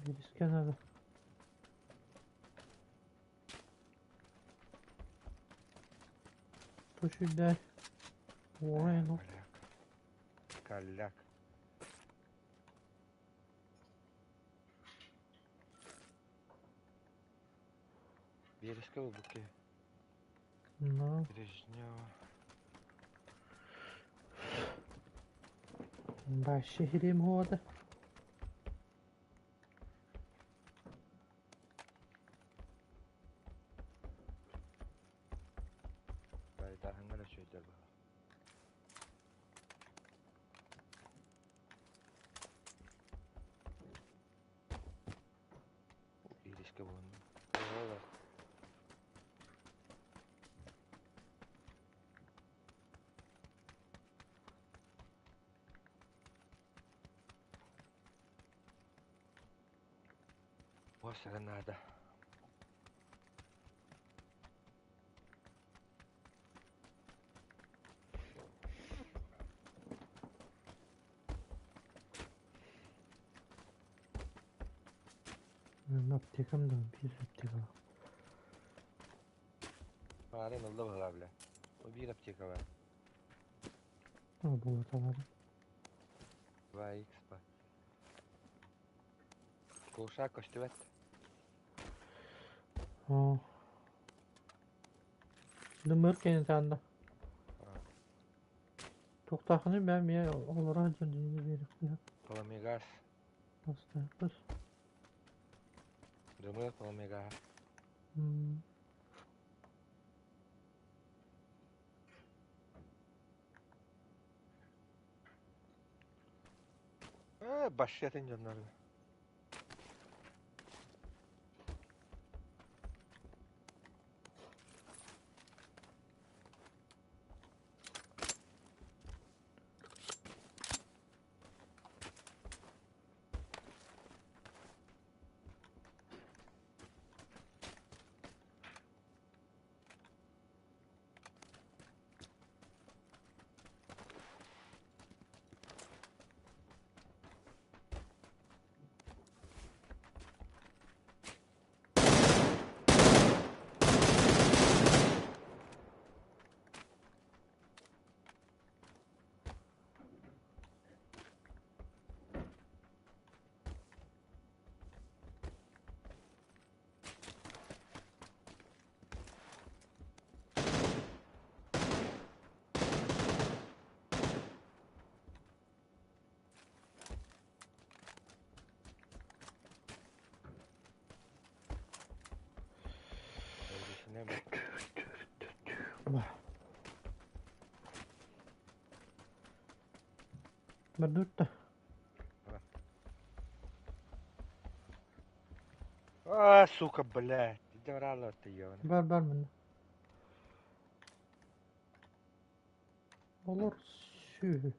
Биирискэ надо. Тушуйдай. Ой, ну. Коляк. Биэрискэ булбут киһи. Ну. Брежнева. Вообще херем года. Байтааһыҥҥа да үчүгэйдэр буолар. Биирискэ булуннум. Уоссара наада. Аптекам да биир аптека. Баарын ылла быһылаа бile. О биир аптека бар. А, буолуталаабыт. 2X бар. Курсаак көстүбэт. Оо. Дымыр кэнитаанда. Туохтаахыный бэйэм эмиэ олоро сылдьан дьиҥэ биэриэхпин Пламегаз. Бастаахпыт. Дымыр пламегаз. Э, башшатын дьоннор. Бардutta. А, сука, блядь. Иди ты, ёбаный. Бар бар мында. Олор сүһү.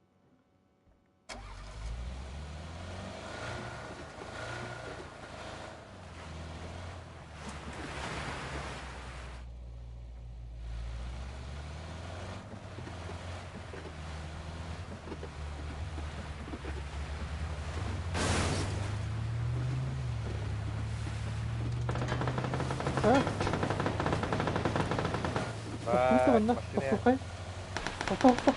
А? Тохтуу Бать, манна. машина. Тохтуухай. Тохто тохто.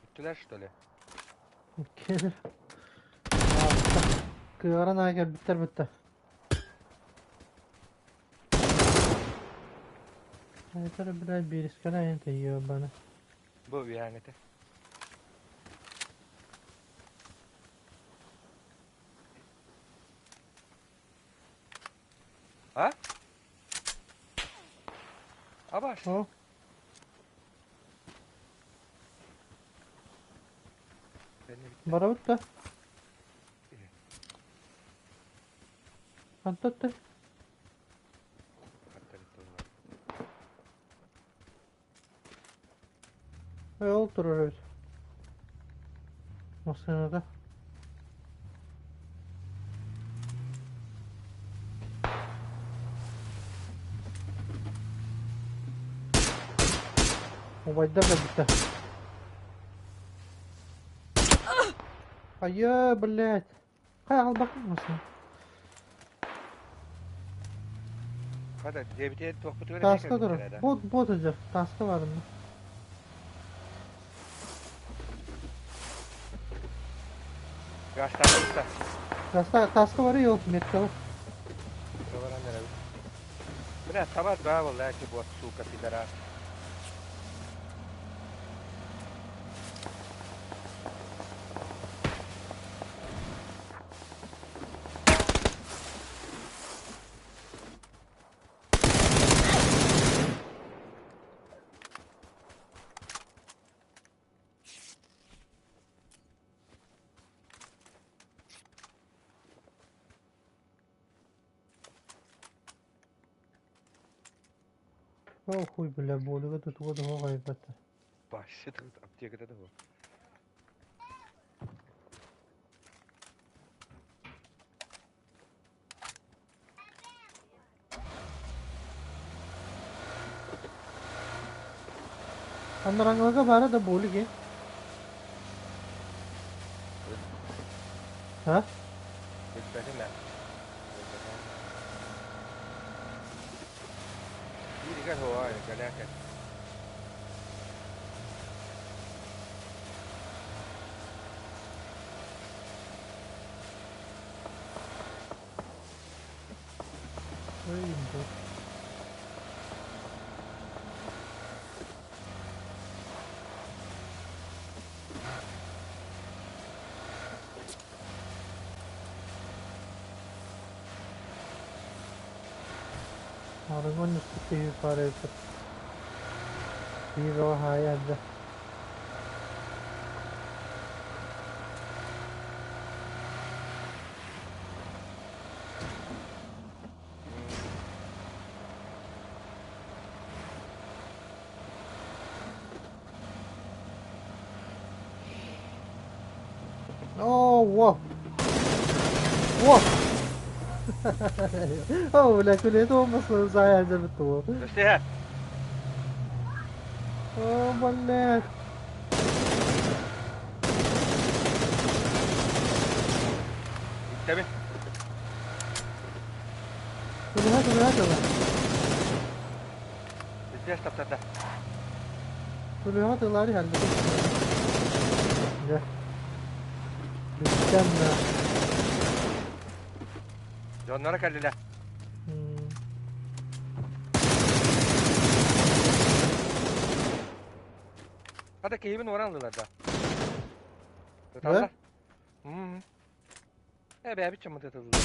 Бүттүлэр, что ли? Кел. Кыаран аайы кэлбиттэр бүтэ. Это, блядь, биирискэлээн это ебано. Бу үһээҥҥитэ. А? Абаш. О, Кэннибиттэн. барабыт да. Антотты. Ол турар эбит. Массыынада. Убайдар да бүттэ. Айа, блядь. Хайа албакын массыына. Хата, диэбитигэр туохпутугар эмиэ Таска турар. кэлбиттэрэ да. Бот бот сылдьар. Таска барым. Гаастаабыт да. Таска таска бары yok меткалы. Баран эрэбит. Бля, табар баа буолла эти бот, сука, пидорас. О, хуй, бля, болуга тут вот гайбата. Башит аптекада да бу. Андараңлага бара да болуге. Ha? Билбэтим ээ. Билбэтим. Бииригэр хуа кэлээкэ. Ой, бот. Арыгон үстү пара эбит. Биир хаайа. О, во! Во! О, бля, күлет olmasın zaten bitti bu. Өстүһэ. О, блядь. Иттэбин. Түлүһэ түлүһэ түлүһэ. Пиздец таптарда. Түлүһэ тыллары geldi. Gel. Бүттем да. Дьонноро кэллилэр. Хата киһибин уоран ыллылар да. Да? Ыталлар. М. Э бэйэбит чаммыт ытыллар.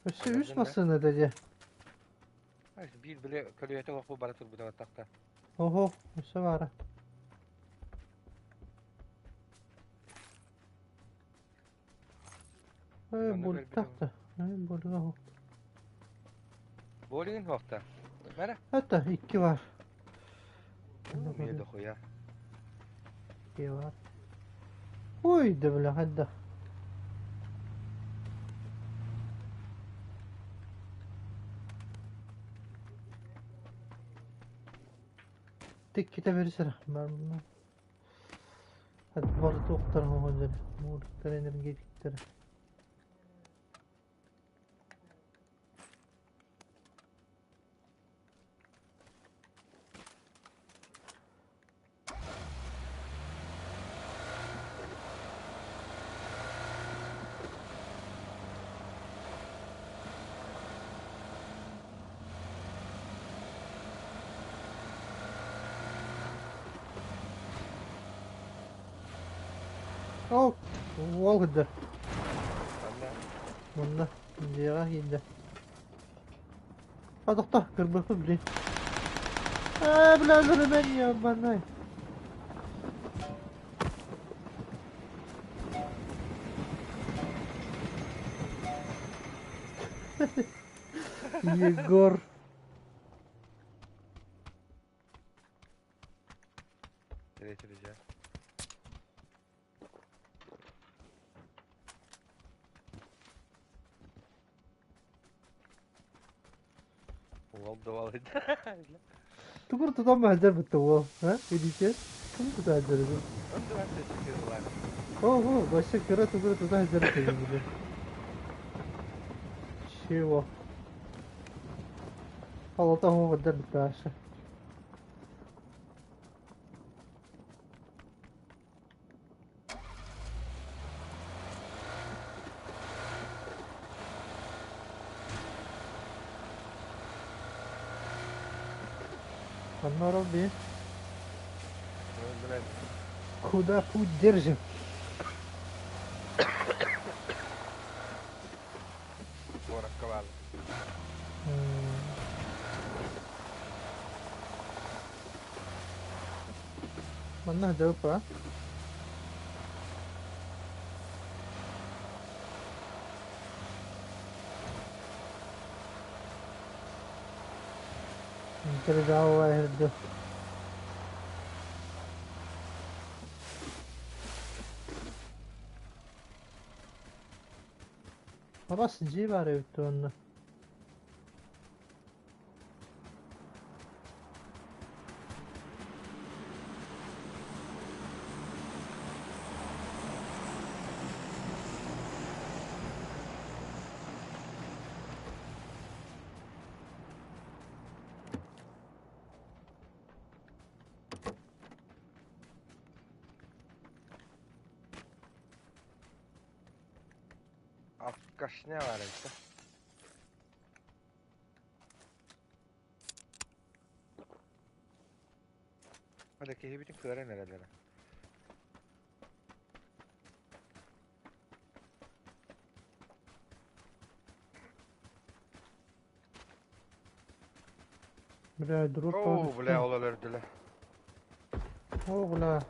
Өссө үс Өлөрдүм да. массыына да дьэ. Биир били көлүөтэ олох бу бара турбута баттахта. Ого, өссө баара. Э, Манна бултах көрбүтүм. да. Э, булга Боолигин хуохта. Мара. Это икки бар. Онно Мие көрүө. дохуя. Икки бар. Ой, да бля, хайда. Тикките берсер. Бар мына. Hadi барыта уктар оҕонньор, мууруктар, энергетиктэр. Ол уол кырдьар. Манна. Манна дьиэҕэ киирдэ. А тохто, кырбыппын блин. Ээ, бля, өлөрүмэн ебаный. Егор. Третий дьэ. Уол да Тугур тутан баһдьар бытта уол. А? Видите? Ким тутан сылдьар Онтон сылдьар. Ого, вообще кыра тугур тутан сылдьар били. Чего? Алата хоҕурдар бытаашы. Онно би. Куда путь держим? Куоракка баар. Манна дьалпа. Интергауа. Хабас дьиэ баар эбит онно. Алкашня баар эбит. Hadi киһибитин кыаран эрэллэрэ. Бля, дроп Оо, бля, ол өлөрдүлэр. О, бля.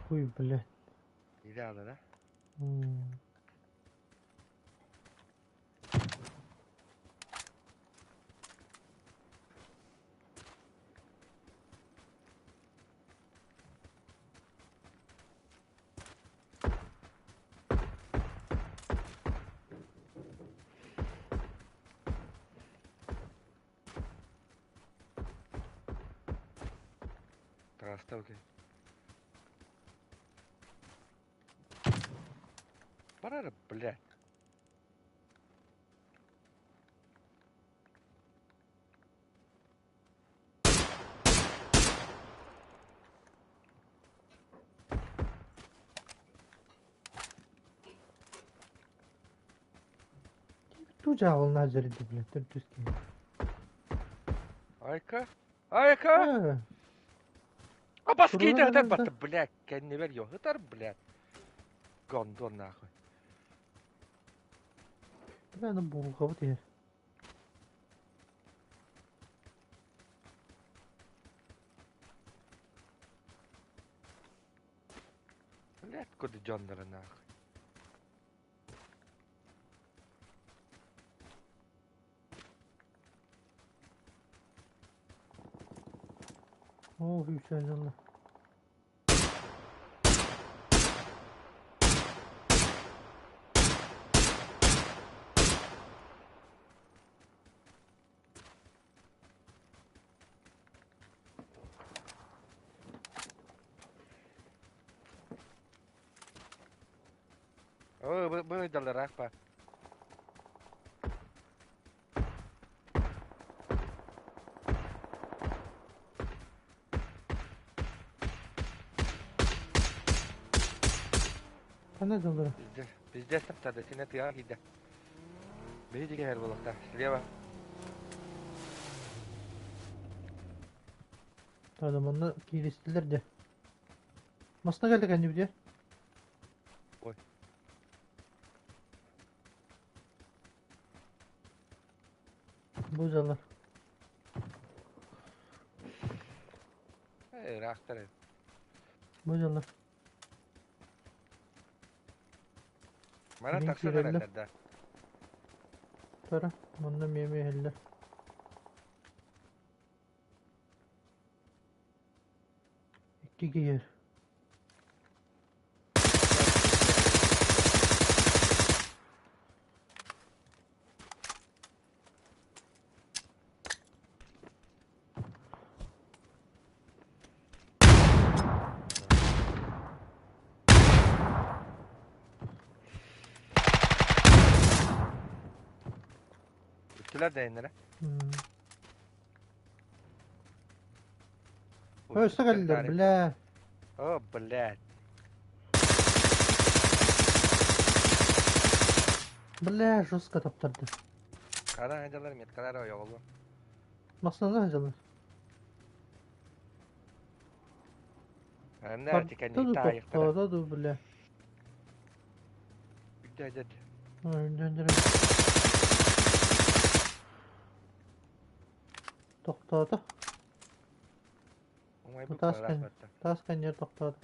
Ой, бля. Иде алар, М. Таҕыста окей. Барара, блядь. Туу дьааҕылнаах дьэрийдэ, блядь, төрдүс киһи. Айка! Айка! Ээ, Апаскита турунан ытар эрэр да. батта, блядь, кэннибэр ё ытар, блядь. Гондон нахуй. Бля, аны буурҕабыт иһэр. Блядь, куда дьоннора нахуй. Оо, күүстээх дьонно. Ой, бу ыйдаллар па. Ханна дьаллара? Пиздец, пиздец таптады, сине тыаҕа киирдэ. Биһиги кэһэр буолуохтаах. Слева. Тада манна кииристилэр дьэ. Масна кэллэ кэннибит Ой. Бу дьаллар. Ыраахтар эбит. Бу дьаллар. Манан Кэлин тахсан киирэллэр. эрэллэр да. Тара, манна эмиэ иһэллэр. Икки киһи. Бүттүлэр да иннere. Өссө кэллилэр, бля. О, блядь. Бля, жестко таптарды. Хара сылдьаллар, меткалар ойоҕолуу. Массыынаны сылдьаллар. Анна ити кэнники таайыктара. Тохтоото дуу, бля. Дядя. Тохтоото. Умайбыт Таас кыалаах кэн барда. таас кэннигэр тохтоото.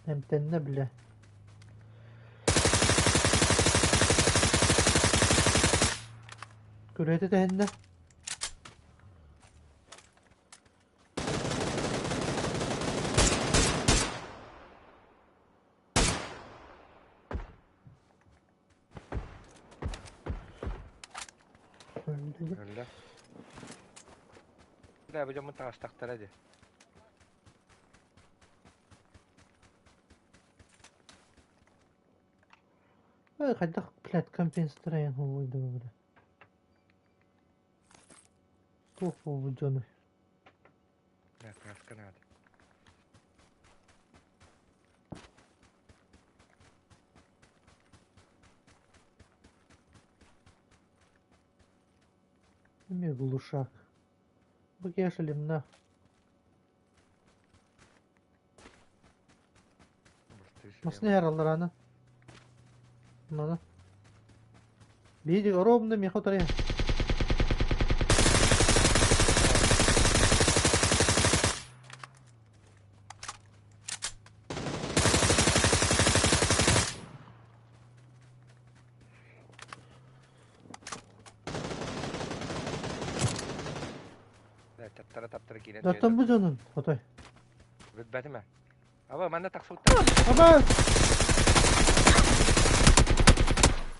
Эмтэннэ бile. Күрүөтэ тэһиннэ. Өллө. Да, бу дьоммун таҕыстахтара дии. Ой, хайдах, блядь, компенсаторын холуйдуга бile. Туох буолбут дьону? Да, краска надо. Эмиэ глушак. Бу кешелимна. Масны яраллар аны. Маны. Биһиги ровно миэхэ утарыйа. Таптара таптара киирэн Оттон бу дьонун отой. Бүтбэтим ээ. Аба манна тахсыбыттар. Аба!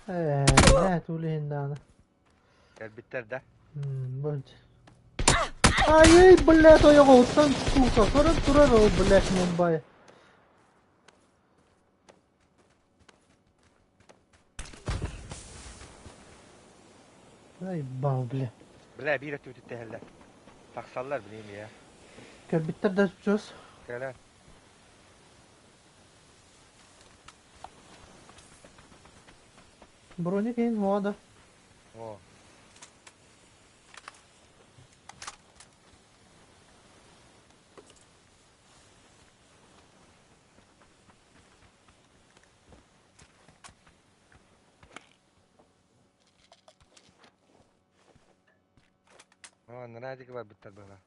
Ээ, нэ тулиһин даҕаны. Кэлбиттэр да. Бу Ай, блядь, ойоҕоһуттан сука, көрөн турар ол, блядь, Мумбай. Ай, бал, бля. Бля, биир өттүбүтүттэн иһэллэр. Тахсаллар, билиим я. Кэлбиттэр да чус. Кэлэн. Броник иһин уоҕа да. О. О, Радик барбыттар быһа.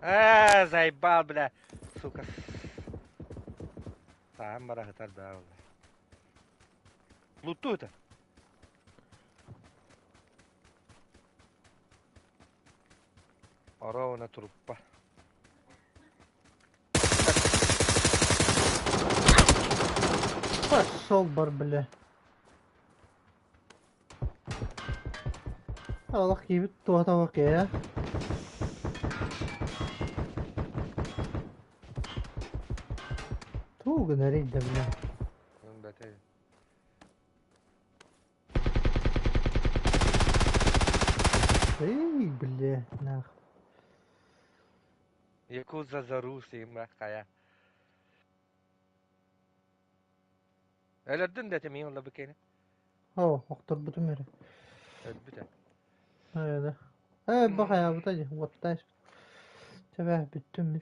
Аа, заебал, бля, сука. Саам барахытар да ол. Лутту это. Ровно труппа. Пошел бар, бля. Олох киһибит туоһа олох ээ. Туу гынарый да бля. Эй, бля, нах. Якудза за Руси, хайа. Өлөрдүн да этим олла букени. О, охторбутум эрэ. Өлбүтэ. Ээ, бахайабыта дии, уоттаах. Чэбэ, бүттүм мин.